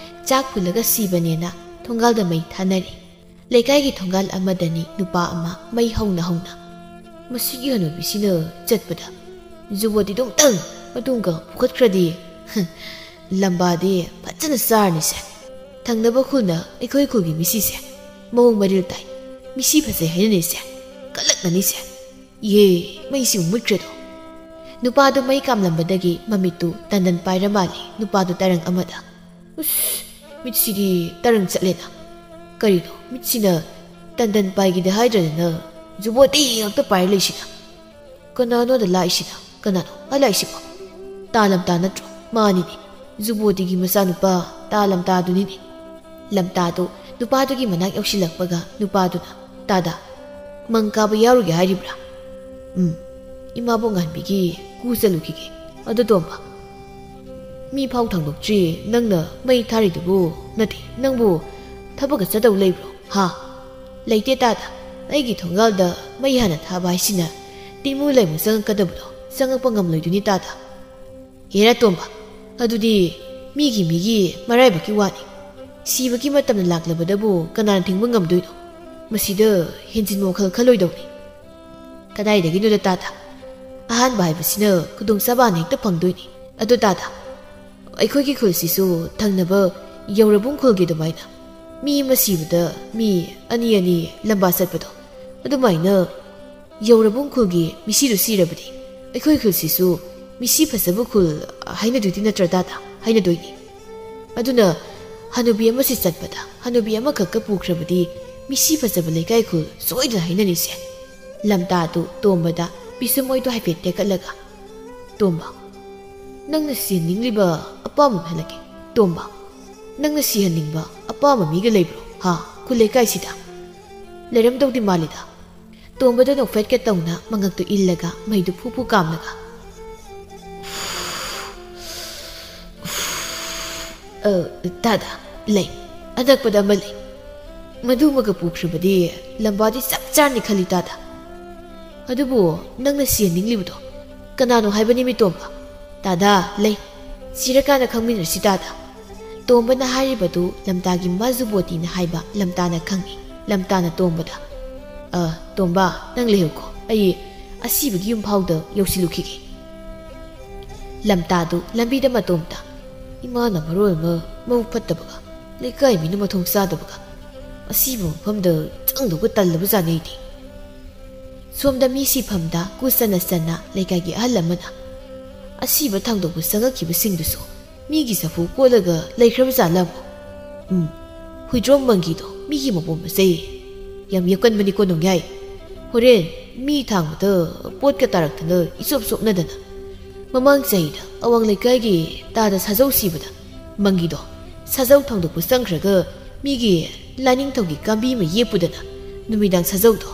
ꯆꯥꯛ ꯐꯨꯜꯂꯒ ꯁꯤꯕꯅꯦꯅ ꯊꯣꯡꯒꯥꯜꯗ ꯃꯩ ꯊꯥꯅꯔꯤ꯫ ꯂꯩꯀꯥꯏꯒꯤ ꯊꯣꯡꯒꯥꯜ ꯑꯃꯗꯅꯤ ꯅꯨꯄꯥ ꯑꯃ ꯃꯩ ꯍꯧꯅ ꯍꯧꯅ, "ꯃꯁꯤꯒꯤ ꯍꯅꯨꯕꯤꯁꯤꯅ ꯆꯠꯄꯗ ꯖꯨꯕꯣꯇꯤꯗꯨ ꯑꯃꯨꯛꯇꯪ ꯃꯇꯨꯡꯒ ꯄꯨꯈꯠꯈ꯭ꯔꯗꯤ ꯂꯝꯕꯥꯗꯤ ꯐꯖꯅ ꯆꯥꯔꯅꯤꯁꯦ꯫ ꯊꯪꯅꯕ ꯈꯨꯜꯅ ꯑꯩꯈꯣꯏ ꯈꯨꯜꯒꯤ ꯃꯤꯁꯤꯁꯦ ꯃꯑꯣꯡ ꯃꯔꯤꯜ ꯇꯥꯏ, ꯃꯤꯁꯤ ꯐꯖꯩ ꯍꯥꯏꯅꯅꯤꯁꯦ, ꯀꯜꯂꯛꯅꯅꯤꯁꯦ꯫ ꯏꯍꯦ, ꯃꯩꯁꯤꯕꯨ ꯃꯨꯠꯈ꯭ꯔꯦꯗꯣ!" ꯅꯨꯄꯥꯗꯨ ꯃꯩ ꯀꯥꯝꯂꯝꯕꯗꯒꯤ ꯃꯃꯤꯠꯇꯨ ꯇꯟꯗꯟ ꯄꯥꯏꯔ ꯃꯥꯜꯂꯤ ꯅꯨꯄꯥꯗꯨ ꯇꯔꯪ ꯑꯃꯗ꯫ "ꯎꯁ, ꯃꯤꯠꯁꯤꯗꯤ ꯇꯔꯪ ꯆꯠꯂꯦꯅ꯫ ꯀꯔꯤꯅꯣ ꯃꯤꯠꯁꯤꯅ ꯇꯟꯗꯟ ꯄꯥꯏꯒꯤꯗ ꯍꯥꯏꯗ꯭ꯔꯗꯅ ꯖꯨꯕꯣꯇꯤ ꯉꯥꯛꯇ ꯄꯥꯏꯔ ꯂꯩꯁꯤꯅ? ꯀꯅꯥꯅꯣꯗ ꯂꯥꯛꯏꯁꯤꯅ? ꯀꯅꯥꯅꯣ ꯑꯥ ꯂꯥꯛꯏꯁꯤꯕꯣ? ꯇꯥ ꯂꯝꯇꯥ ꯅꯠꯇ꯭ꯔꯣ? ꯃꯥꯅꯤꯅꯦ, ꯖꯨꯕꯣꯇꯤꯒꯤ ꯃꯆꯥꯅꯨꯄꯥ ꯇꯥ ꯂꯝꯇꯥꯗꯨꯅꯤꯅꯦ꯫" ꯂꯝꯇꯥꯗꯨ ꯅꯨꯄꯥꯗꯨꯒꯤ ꯃꯅꯥꯛ ꯌꯧꯁꯤꯜꯂꯛꯄꯒ ꯅꯨꯄꯥꯗꯨꯅ, "ꯇꯥꯗ, ꯃꯪ ꯀꯥꯕ ꯌꯥꯎꯔꯨꯒꯦ ꯍꯥꯏꯔꯤꯕ꯭ꯔꯥ?" "ꯎꯝ, ꯏꯃꯥꯕꯣꯛ ꯉꯥꯟꯕꯤꯒꯤ ꯀꯨ ꯆꯠꯂꯨꯈꯤꯒꯦ꯫ ꯑꯗꯣ ꯇꯣꯝꯕ, ꯃꯤ ꯐꯥꯎ ꯊꯥꯡꯗꯣꯛꯇ꯭ꯔꯤ ꯅꯪꯅ ꯃꯩ ꯊꯥꯔꯤꯗꯨꯕꯨ? ꯅꯠꯇꯦ, ꯅꯪꯕꯨ ꯊꯕꯛꯀ ꯆꯠꯇꯧ ꯂꯩꯕ꯭ꯔꯣ? ꯍꯥ?" "ꯂꯩꯇꯦ ꯇꯥꯗ, ꯑꯩꯒꯤ ꯊꯣꯡꯒꯥꯜꯗ ꯃꯩ ꯍꯥꯟꯅ ꯊꯥꯕ ꯍꯥꯏꯁꯤꯅ ꯇꯤꯃꯨ ꯂꯩꯃꯨ ꯆꯪꯉꯛꯀꯗꯕꯗꯣ ꯆꯪꯉꯛꯄ ꯉꯝꯂꯣꯏꯗꯣꯏꯅꯤ ꯇꯥꯗ꯫" "ꯍꯦꯔꯥ ꯇꯣꯝꯕ, ꯑꯗꯨꯗꯤ ꯃꯤꯒꯤ ꯃꯤꯒꯤ ꯃꯔꯥꯏꯕꯛꯀꯤ ꯋꯥꯅꯤ꯫ ꯁꯤꯕꯒꯤ ꯃꯇꯝꯅ ꯂꯥꯛꯂꯕꯗꯕꯨ ꯀꯅꯥꯅ ꯊꯤꯡꯕ ꯉꯝꯗꯣꯏꯅꯣ? ꯃꯁꯤꯗ ꯍꯦꯟꯖꯤꯟꯕ ꯋꯥꯈꯜ ꯈꯜꯂꯣꯏꯗꯧꯅꯤ꯫ ꯀꯗꯥꯏꯗꯒꯤꯅꯣꯗ ꯇꯥꯗ, ꯑꯍꯥꯟꯕ ꯍꯥꯏꯕꯁꯤꯅ ꯈꯨꯗꯣꯡꯆꯥꯕ ꯍꯥꯟꯅ ꯍꯦꯛꯇ ꯐꯪꯗꯣꯏꯅꯤ꯫ ꯑꯗꯣ ꯇꯥꯗ, ꯑꯩꯈꯣꯏꯒꯤ ꯈꯨꯜꯁꯤꯁꯨ ꯊꯪꯅꯕ ꯌꯧꯔꯕꯨꯡ ꯈꯨꯜꯒꯤ ꯑꯗꯨꯃꯥꯏꯅ ꯃꯤ ꯑꯃ ꯁꯤꯕꯗ ꯃꯤ ꯑꯅꯤ ꯑꯅꯤ ꯂꯝꯕꯥ ꯆꯠꯄꯗꯣ, ꯑꯗꯨꯃꯥꯏꯅ ꯌꯧꯔꯕꯨꯡ ꯈꯨꯜꯒꯤ ꯃꯤꯁꯤꯗꯨ ꯁꯤꯔꯕꯗꯤ ꯑꯩꯈꯣꯏ ꯈꯨꯜꯁꯤꯁꯨ ꯃꯤꯁꯤ ꯐꯖꯕ ꯈꯨꯜ ꯍꯥꯏꯅꯗꯣꯏꯗꯤ ꯅꯠꯇ꯭ꯔ ꯇꯥꯗ? ꯍꯥꯏꯅꯗꯣꯏꯅꯤ꯫ ꯑꯗꯨꯅ ꯍꯅꯨꯕꯤ ꯑꯃꯁꯤ ꯆꯠꯄꯗ ꯍꯅꯨꯕꯤ ꯑꯃꯈꯛꯀ ꯄꯨꯈ꯭ꯔꯕꯗꯤ ꯃꯤꯁꯤ ꯐꯖꯕ ꯂꯩꯀꯥꯏ ꯈꯨꯜ ꯁꯣꯏꯗꯅ ꯍꯥꯏꯅꯅꯤꯁꯦ꯫ ꯂꯝꯇꯥꯗꯨ ꯇꯣꯝꯕꯗ ꯄꯤꯁꯨꯝ ꯑꯣꯏꯗꯣ ꯍꯥꯏꯐꯦꯠ ꯇꯦꯛꯀꯠꯂꯒ, "ꯇꯣꯝꯕ, ꯅꯪꯅ ꯁꯤꯍꯟꯅꯤꯡꯂꯤꯕ ꯑꯄꯥꯝꯕ ꯑꯃ ꯍꯜꯂꯛꯀꯦ꯫ ꯇꯣꯝꯕ, ꯅꯪꯅ ꯁꯤꯍꯟꯅꯤꯡꯕ ꯑꯄꯥꯝꯕ ꯃꯤꯒ ꯂꯩꯕ꯭ꯔꯣ? ꯍꯥ? ꯈꯨꯜ ꯂꯩꯀꯥꯏꯁꯤꯗ?" ꯂꯩꯔꯝꯗꯧꯗꯤ ꯃꯥꯜꯂꯤꯗ꯫ ꯇꯣꯝꯕꯗ ꯅꯣꯛꯐꯦꯠꯀ ꯇꯧꯅ ꯃꯉꯛꯇꯨ ꯏꯜꯂꯒ ꯃꯩꯗꯨ ꯐꯨ ꯐꯨ ꯀꯥꯝꯂꯒ, "ꯑ, ꯇꯥꯗ, ꯂꯩ꯫ ꯑꯅꯛꯄꯗ ꯑꯃ ꯂꯩ꯫ ꯃꯗꯨꯃꯒ ꯄꯨꯈ꯭ꯔꯕꯗꯤ ꯂꯝꯕꯥꯗꯤ ꯆꯞ ꯆꯥꯔꯅꯤ ꯈꯜꯂꯤ ꯇꯥꯗ꯫ ꯑꯗꯨꯕꯨ ꯅꯪꯅ ꯁꯤꯍꯟꯅꯤꯡꯂꯤꯕꯗꯣ ꯀꯅꯥꯅꯣ ꯍꯥꯏꯕꯅꯤ ꯃꯤꯇꯣꯝꯕ? ꯇꯥꯗ, ꯂꯩ꯫ ꯁꯤꯔꯀꯥꯟꯗ ꯈꯪꯃꯤꯟꯅꯔꯁꯤ ꯇꯥꯗ꯫" ꯇꯣꯝꯕꯅ ꯍꯥꯏꯔꯤꯕꯗꯨ ꯂꯝꯇꯥꯒꯤ ꯃꯥꯖꯨꯕꯣꯇꯤꯅ ꯍꯥꯏꯕ ꯂꯝꯇꯥꯅ ꯈꯪꯏ꯫ ꯂꯝꯇꯥꯅ ꯇꯣꯝꯕꯗ, "ꯑ, ꯇꯣꯝꯕ, ꯅꯪ ꯂꯩꯍꯧꯀꯣ, ꯑꯩ ꯑꯁꯤꯕꯒꯤ ꯌꯨꯝꯐꯥꯎꯗ ꯌꯧꯁꯤꯜꯂꯨꯈꯤꯒꯦ꯫" ꯂꯝꯇꯥꯗꯨ ꯂꯝꯕꯤꯗ ꯃꯇꯣꯝꯇ, "ꯏꯃꯥꯅ ꯃꯔꯣꯜ ꯑꯃ ꯃꯕꯨꯛ ꯐꯠꯇꯕꯒ, ꯂꯩꯀꯥꯏ ꯃꯤꯅ ꯃꯊꯣꯡ ꯆꯥꯗꯕꯒ, ꯑꯁꯤꯕ ꯃꯐꯝꯗ ꯆꯪꯗꯧꯕ ꯇꯜꯂꯕ ꯖꯥꯠꯅꯤ ꯑꯩꯗꯤ꯫" ꯁꯣꯝꯗ ꯃꯤ ꯁꯤꯐꯝꯗ ꯀꯨ ꯆꯟꯅ ꯆꯟꯅ ꯂꯩꯀꯥꯏꯒꯤ ꯑꯍꯜ ꯑꯃꯅ, "ꯑꯁꯤꯕ ꯊꯥꯡꯗꯣꯛꯄ ꯆꯪꯉꯛꯈꯤꯕꯁꯤꯡꯗꯨꯁꯨ ꯃꯤꯒꯤ ꯆꯐꯨ ꯀꯣꯠꯂꯒ ꯂꯩꯈ꯭ꯔꯕ ꯖꯥꯠꯂ ꯑꯃꯨꯛ? ꯎꯝ, ꯍꯨꯏꯗ꯭ꯔꯣꯝ ꯃꯪꯒꯤꯗꯣ ꯃꯤꯒꯤ ꯃꯄꯣꯝ ꯃꯆꯩ ꯌꯥꯝ ꯌꯦꯞꯀꯟꯕꯅꯤꯀꯣ ꯅꯣꯡꯌꯥꯏ꯫ ꯍꯣꯔꯦꯟ ꯃꯤ ꯊꯥꯡꯕꯗ ꯄꯣꯠꯀ ꯇꯥꯔꯛꯇꯅ ꯏꯆꯣꯞ ꯆꯣꯞꯅꯗꯅ꯫ ꯃꯃꯥꯡ ꯆꯍꯤꯗ ꯑꯋꯥꯡ ꯂꯩꯀꯥꯏꯒꯤ ꯇꯥꯗ ꯁꯥꯖꯧ ꯁꯤꯕꯗ ꯃꯪꯒꯤꯗꯣ ꯁꯥꯖꯧ ꯊꯥꯡꯗꯣꯛꯄ ꯆꯪꯈ꯭ꯔꯒ ꯃꯤꯒꯤ ꯂꯥꯏꯅꯤꯡꯊꯧꯒꯤ ꯀꯥꯝꯕꯤ ꯑꯃ ꯌꯦꯞꯄꯨꯗꯅ ꯅꯨꯃꯤꯗꯥꯡ ꯁꯥꯖꯧꯗꯣ,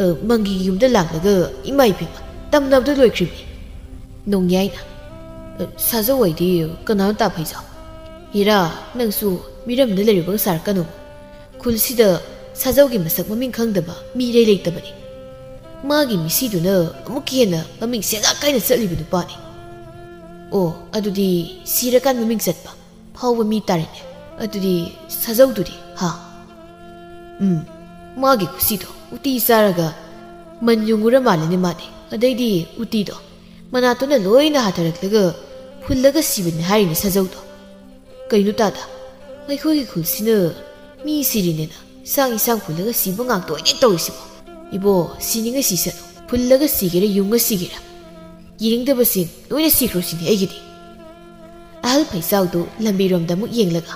ꯑ, ꯃꯪꯒꯤꯒꯤ ꯌꯨꯝꯗ ꯂꯥꯛꯂꯒ ꯏꯃꯥ ꯏꯕꯦꯝꯃ ꯇꯝꯅꯕꯗ ꯂꯣꯏꯈ꯭ꯔꯤꯕꯅꯤ꯫" ꯅꯣꯡꯌꯥꯏꯅ, "ꯑ, ꯁꯥꯖꯧ ꯍꯥꯏꯗꯤ ꯀꯅꯥꯅꯣ ꯇꯥ ꯐꯩꯖꯥꯎ? ꯍꯤꯔꯥ, ꯅꯪꯁꯨ ꯃꯤꯔꯝꯗ ꯂꯩꯔꯨꯕꯒ ꯁꯥꯔꯛꯀꯅꯨ꯫ ꯈꯨꯜꯁꯤꯗ ꯁꯥꯖꯧꯒꯤ ꯃꯁꯛ ꯃꯃꯤꯡ ꯈꯪꯗꯕ ꯃꯤ ꯏꯔꯩ ꯂꯩꯇꯕꯅꯤ꯫ ꯃꯥꯒꯤ ꯃꯤꯁꯤꯗꯨꯅ ꯑꯃꯨꯛꯀ ꯍꯦꯟꯅ ꯃꯃꯤꯡ ꯁꯦꯒꯥꯛ ꯀꯥꯏꯅ ꯆꯠꯂꯤꯕ ꯅꯨꯄꯥꯅꯤ꯫" "ꯑꯣ, ꯑꯗꯨꯗꯤ ꯁꯤꯔꯀꯥꯟ ꯃꯃꯤꯡ ꯆꯠꯄ ꯐꯥꯎꯕ ꯃꯤ ꯇꯥꯔꯦꯅꯦ꯫ ꯑꯗꯨꯗꯤ ꯁꯥꯖꯧꯗꯨꯗꯤ, ꯍꯥ?" "ꯎꯝ, ꯃꯥꯒꯤ ꯈꯨꯁꯤꯗꯣ ꯎꯇꯤ ꯆꯥꯔꯒ ꯃꯟ ꯌꯨꯡꯉꯨꯔ ꯃꯥꯜꯂꯦꯅꯦ ꯃꯥꯗꯤ꯫ ꯑꯗꯩꯗꯤ ꯎꯇꯤꯗꯣ ꯃꯅꯥꯇꯣꯟꯅ ꯂꯣꯏꯅ ꯍꯥꯊꯔꯛꯂꯒ ꯐꯨꯜꯂꯒ ꯁꯤꯕꯅꯤ ꯍꯥꯏꯔꯤꯅꯦ ꯁꯥꯖꯧꯗꯣ꯫ ꯀꯩꯅꯣ ꯇꯥꯗ, ꯑꯩꯈꯣꯏꯒꯤ ꯈꯨꯜꯁꯤꯅ ꯃꯤ ꯁꯤꯔꯤꯅꯦꯅ ꯁꯥꯡ ꯏꯁꯥꯡ ꯐꯨꯜꯂꯒ ꯁꯤꯕ ꯉꯥꯛꯇ ꯑꯣꯏꯅꯦ ꯇꯧꯔꯤꯁꯤꯕꯣ? ꯏꯕꯣ, ꯁꯤꯅꯤꯡꯉ ꯁꯤꯁꯅꯨ, ꯐꯨꯜꯂꯒ ꯁꯤꯒꯦꯔꯥ ꯌꯨꯡꯉ ꯁꯤꯒꯦꯔꯥ, ꯌꯦꯡꯅꯤꯡꯗꯕꯁꯤꯡ ꯂꯣꯏꯅ ꯁꯤꯈ꯭ꯔꯣ ꯁꯤꯅꯤ ꯑꯩꯒꯤꯗꯤ꯫ ꯑꯍꯜ ꯐꯩꯖꯥꯎꯗꯨ ꯂꯝꯕꯤꯔꯣꯝꯗ ꯑꯃꯨꯛ ꯌꯦꯡꯂꯒ,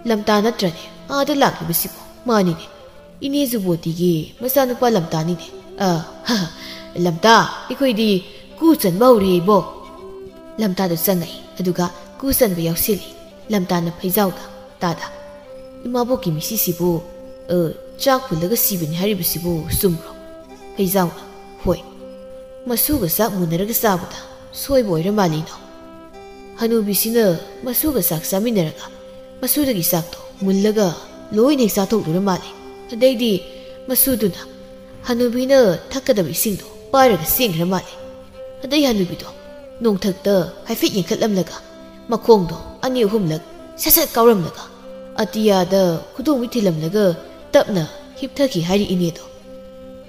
"ꯂꯝꯇꯥ ꯅꯠꯇ꯭ꯔꯅꯦ ꯑꯥꯗ ꯂꯥꯛꯂꯤꯕꯁꯤꯕꯣ?" "ꯃꯥꯅꯤꯅꯦ, ꯏꯅꯦ ꯖꯨꯕꯣꯇꯤꯒꯤ ꯃꯆꯥꯅꯨꯄꯥ ꯂꯝꯇꯥꯅꯤꯅꯦ꯫ ꯑ, ꯍ, ꯍ, ꯂꯝꯇꯥ, ꯑꯩꯈꯣꯏꯗꯤ ꯀꯨ ꯆꯟꯕ ꯍꯧꯔꯦ ꯏꯕꯣ꯫" ꯂꯝꯇꯥꯗꯨ ꯆꯪꯉꯛꯏ, ꯑꯗꯨꯒ ꯀꯨ ꯆꯟꯕ ꯌꯥꯎꯁꯤꯜꯂꯤ꯫ ꯂꯝꯇꯥꯅ ꯐꯩꯖꯥꯎꯗ, "ꯇꯥꯗ, ꯏꯃꯥꯕꯣꯛꯀꯤ ꯃꯤꯁꯤꯁꯤꯕꯨ, ꯑ, ꯆꯥꯛ ꯐꯨꯜꯂꯒ ꯁꯤꯕꯅꯤ ꯍꯥꯏꯔꯤꯕꯁꯤꯕꯨ ꯆꯨꯝꯕ꯭ꯔꯣ?" ꯐꯩꯖꯥꯎꯅ, "ꯍꯣꯏ, ꯃꯁꯨꯒ ꯆꯥꯛ ꯃꯨꯟꯅꯔꯒ ꯆꯥꯕꯗ ꯁꯣꯏꯕ ꯑꯣꯏꯔ ꯃꯥꯜꯂꯤꯅꯣ꯫ ꯍꯅꯨꯕꯤꯁꯤꯅ ꯃꯁꯨꯒ ꯆꯥꯛ ꯆꯥꯃꯤꯟꯅꯔꯒ ꯃꯁꯨꯗꯒꯤ ꯆꯥꯛꯇꯣ ꯃꯨꯜꯂꯒ ꯂꯣꯏꯅ ꯍꯦꯛ ꯆꯥꯊꯣꯛꯂꯨꯔ ꯃꯥꯜꯂꯦ꯫ ꯑꯗꯩꯗꯤ ꯃꯁꯨꯗꯨꯅ ꯍꯅꯨꯕꯤꯅ ꯊꯛꯀꯗꯕ ꯏꯁꯤꯡꯗꯣ ꯄꯥꯏꯔꯒ ꯆꯦꯟꯈ꯭ꯔ ꯃꯥꯜꯂꯦ꯫ ꯑꯗꯩ ꯍꯅꯨꯕꯤꯗꯣ ꯅꯣꯡꯊꯛꯇ ꯍꯥꯏꯐꯦꯠ ꯌꯦꯡꯈꯠꯂꯝꯂꯒ ꯃꯈꯣꯡꯗꯣ ꯑꯅꯤ ꯑꯍꯨꯝꯂꯛ ꯁꯠ ꯁꯠ ꯀꯥꯎꯔꯝꯂꯒ ꯑꯇꯤꯌꯥꯗ ꯈꯨꯗꯣꯝꯕꯤ ꯊꯤꯜꯂꯝꯂꯒ ꯇꯞꯅ ꯍꯤꯞꯊꯈꯤ ꯍꯥꯏꯔꯤ ꯏꯅꯦꯗꯣ꯫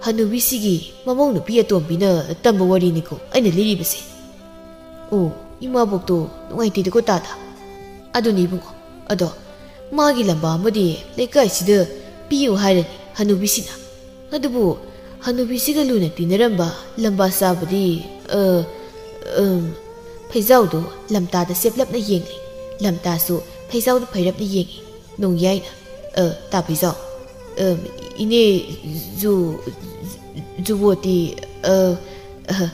ꯍꯅꯨꯕꯤꯁꯤꯒꯤ ꯃꯃꯧ ꯅꯨꯄꯤ ꯑꯇꯣꯝꯕꯤꯅ ꯇꯝꯕ ꯋꯥꯔꯤꯅꯤꯀꯣ ꯑꯩꯅ ꯂꯤꯔꯤꯕꯁꯦ꯫ ꯑꯣ, ꯏꯃꯥꯕꯣꯛꯇꯣ ꯅꯨꯡꯉꯥꯏꯇꯦꯗꯀꯣ ꯇꯥꯗ꯫ ꯑꯗꯨꯅꯤ ꯏꯕꯨꯡꯉꯣ, ꯑꯗꯣ ꯃꯥꯒꯤ ꯂꯝꯕꯥ ꯑꯃꯗꯤ ꯂꯩꯀꯥꯏꯁꯤꯗ ꯄꯤꯌꯨ ꯍꯥꯏꯔꯅꯤ ꯍꯅꯨꯕꯤꯁꯤꯅ꯫ ꯑꯗꯨꯕꯨ ꯍꯅꯨꯕꯤꯁꯤꯒ ꯂꯨꯅ ꯇꯤꯟꯅꯔꯝꯕ ꯂꯝꯕꯥ ꯆꯥꯕꯗꯤ, ꯑ, ꯎꯝ, ꯐꯩꯖꯥꯎꯗꯨ ꯂꯝꯇꯥꯗ ꯆꯦꯞꯂꯞꯅ ꯌꯦꯡꯂꯤ꯫ ꯂꯝꯇꯥꯁꯨ ꯐꯩꯖꯥꯎꯗ ꯐꯩꯔꯞꯅ ꯌꯦꯡꯉꯤ꯫ ꯅꯣꯡꯌꯥꯏꯅ, "ꯑ, ꯇꯥ ꯐꯩꯖꯥꯎ, ꯑ, ꯏꯅꯦ ꯖꯨ-, ꯖꯨꯕꯣꯇꯤ, ꯑ, ꯑ,"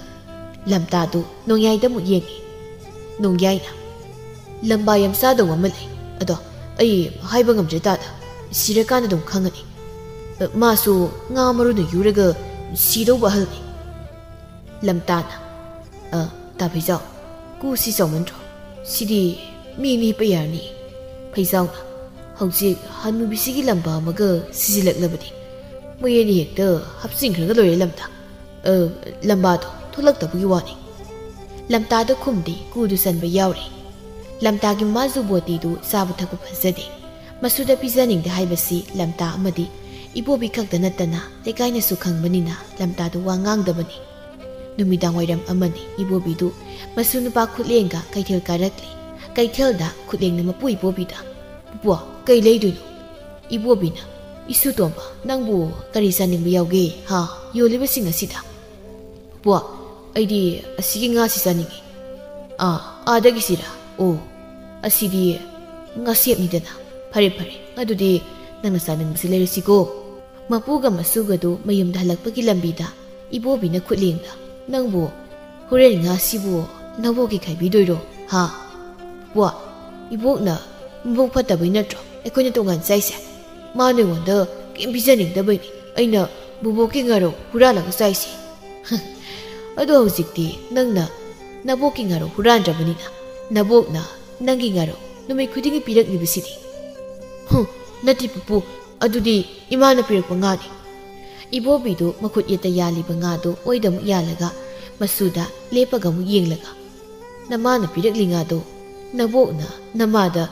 ꯂꯝꯇꯥꯗꯨ ꯅꯣꯡꯌꯥꯏꯗ ꯑꯃꯨꯛ ꯌꯦꯡꯉꯤ꯫ ꯅꯣꯡꯌꯥꯏꯅ, "ꯂꯝꯕꯥ ꯌꯥꯝ ꯆꯥꯗꯧꯕ ꯑꯃ ꯂꯩ꯫ ꯑꯗꯣ ꯑꯩ ꯍꯥꯏꯕ ꯉꯝꯗ꯭ꯔꯦ ꯇꯥꯗ꯫ ꯁꯤꯔꯀꯥꯟꯗ ꯑꯗꯨꯝ ꯈꯪꯉꯅꯤ꯫ ꯑ, ꯃꯥꯁꯨ ꯉꯥ ꯃꯔꯨꯅ ꯌꯨꯔꯒ ꯁꯤꯗꯧꯕ ꯑꯍꯜꯅꯤ꯫" ꯂꯝꯇꯥꯅ, "ꯑ, ꯇꯥ ꯐꯩꯖꯥꯎ, ꯀꯨꯁꯤ ꯆꯥꯎꯃꯟꯗ꯭ꯔꯣ? ꯁꯤꯗꯤ ꯃꯤ ꯑꯅꯤ ꯍꯤꯞꯄ ꯌꯥꯔꯅꯤ꯫" ꯐꯩꯖꯥꯎꯅ, "ꯍꯧꯖꯤꯛ ꯍꯅꯨꯕꯤꯁꯤꯒꯤ ꯂꯝꯕꯥ ꯑꯃꯒ ꯁꯤꯖꯤꯜꯂꯛꯂꯕꯗꯤ ꯃꯣꯏ ꯑꯅꯤ ꯍꯦꯛꯇ ꯍꯥꯞꯆꯤꯟꯈ꯭ꯔꯒ ꯂꯣꯏꯔꯦ ꯂꯝꯇꯥ꯫ ꯑ, ꯂꯝꯕꯥꯗꯣ ꯊꯣꯛꯂꯛꯇꯕꯒꯤ ꯋꯥꯅꯤ꯫" ꯂꯝꯇꯥꯗ ꯈꯨꯝꯗꯦ, ꯀꯨꯗꯨ ꯆꯟꯕ ꯌꯥꯎꯔꯦ꯫ ꯂꯝꯇꯥꯒꯤ ꯃꯃꯥ ꯖꯨꯕꯣꯇꯤꯗꯨ ꯆꯥꯕ ꯊꯛꯄ ꯐꯖꯗꯦ꯫ ꯃꯁꯨꯗ ꯄꯤꯖꯅꯤꯡꯗꯦ ꯍꯥꯏꯕꯁꯤ ꯂꯝꯇꯥ ꯑꯃꯗꯤ ꯏꯕꯣꯕꯤ ꯈꯛꯇ ꯅꯠꯇꯅ ꯂꯩꯀꯥꯏꯅꯁꯨ ꯈꯪꯕꯅꯤꯅ ꯂꯝꯇꯥꯗꯨ ꯋꯥ ꯉꯥꯡꯗꯕꯅꯤ꯫ ꯅꯨꯃꯤꯗꯥꯡ ꯋꯥꯏꯔꯝ ꯑꯃꯅꯤ, ꯏꯕꯣꯕꯤꯗꯨ ꯃꯁꯨ ꯅꯨꯄꯥ ꯈꯨꯠꯂꯦꯡꯒ ꯀꯩꯊꯦꯜ ꯀꯥꯔꯛꯂꯤ꯫ ꯀꯩꯊꯦꯜꯗ ꯈꯨꯠꯂꯦꯡꯅ ꯃꯄꯨ ꯏꯕꯣꯕꯤꯗ, "ꯄꯨꯄꯨ, ꯀꯩ ꯂꯩꯗꯣꯏꯅꯣ?" ꯏꯕꯣꯕꯤꯅ, "ꯏꯁꯨ ꯇꯣꯝꯕ, ꯅꯪꯕꯨ ꯀꯔꯤ ꯆꯥꯅꯤꯡꯕ ꯌꯥꯎꯒꯦ, ꯍꯥ, ꯌꯣꯜꯂꯤꯕꯁꯤꯡ ꯑꯁꯤꯗ?" "ꯄꯨꯄꯨ, ꯑꯩꯗꯤ ꯑꯁꯤꯒꯤ ꯉꯥꯁꯤ ꯆꯥꯅꯤꯡꯉꯤ꯫ ꯑꯥ, ꯑꯥꯗꯒꯤꯁꯤꯔꯥ? ꯑꯣ, ꯑꯁꯤꯗꯤ ꯉꯥꯁꯦꯞꯅꯤꯗꯅ꯫ ꯐꯔꯦ, ꯐꯔꯦ, ꯑꯗꯨꯗꯤ ꯅꯪꯅ ꯆꯥꯅꯤꯡꯕꯁꯤ ꯂꯩꯔꯁꯤꯀꯣ꯫ ꯃꯄꯨꯒ ꯃꯁꯨꯒꯗꯨ ꯃꯌꯨꯝꯗ ꯍꯜꯂꯛꯄꯒꯤ ꯂꯝꯕꯤꯗ ꯏꯕꯣꯕꯤꯅ ꯈꯨꯠꯂꯦꯡꯗ, "ꯅꯪꯕꯨ ꯍꯣꯔꯦꯟ ꯉꯥꯁꯤꯕꯨ ꯅꯕꯣꯛꯀꯤ ꯈꯥꯏꯕꯤꯗꯣꯏꯔꯣ, ꯍꯥ?" "ꯄ꯭ꯋꯥ, ꯏꯕꯣꯛꯅ ꯃꯕꯨꯛ ꯐꯠꯇꯕꯩ ꯅꯠꯇ꯭ꯔꯣ ꯑꯩꯈꯣꯏꯅ ꯇꯣꯉꯥꯟ ꯆꯥꯏꯁꯦ? ꯃꯥ ꯅꯉꯣꯟꯗ ꯀꯩꯝ ꯄꯤꯖꯅꯤꯡꯗꯕꯩꯅꯤ ꯑꯩꯅ ꯕꯨꯕꯣꯛꯀꯤ ꯉꯥꯔꯧ ꯍꯨꯔꯥꯜꯂꯒ ꯆꯥꯏꯁꯦ꯫" "ꯑꯗꯣ ꯍꯧꯖꯤꯛꯇꯤ ꯅꯪꯅ ꯅꯕꯣꯛꯀꯤ ꯉꯥꯔꯧ ꯍꯨꯔꯥꯟꯗ꯭ꯔꯕꯅꯤꯅ ꯅꯕꯣꯛꯅ ꯅꯪꯒꯤ ꯉꯥꯔꯧ ꯅꯨꯃꯤꯠ ꯈꯨꯗꯤꯡꯒꯤ ꯄꯤꯔꯛꯂꯤꯕꯁꯤꯗꯤ?" "ꯍꯨꯝ, ꯅꯠꯇꯦ ꯄꯨꯄꯨ, ꯑꯗꯨꯗꯤ ꯏꯃꯥꯅ ꯄꯤꯔꯛꯄ ꯉꯥꯅꯤ꯫" ꯏꯕꯣꯕꯤꯗꯨ ꯃꯈꯨꯠ ꯌꯦꯠꯇ ꯌꯥꯜꯂꯤꯕ ꯉꯥꯗꯨ ꯑꯣꯏꯗ ꯑꯃꯨꯛ ꯌꯥꯜꯂꯒ ꯃꯁꯨꯗ ꯂꯦꯞꯄꯒ ꯑꯃꯨꯛ ꯌꯦꯡꯂꯒ, "ꯅꯃꯥꯅ ꯄꯤꯔꯛꯂꯤ ꯉꯥꯗꯣ ꯅꯕꯣꯛꯅ ꯅꯃꯥꯗ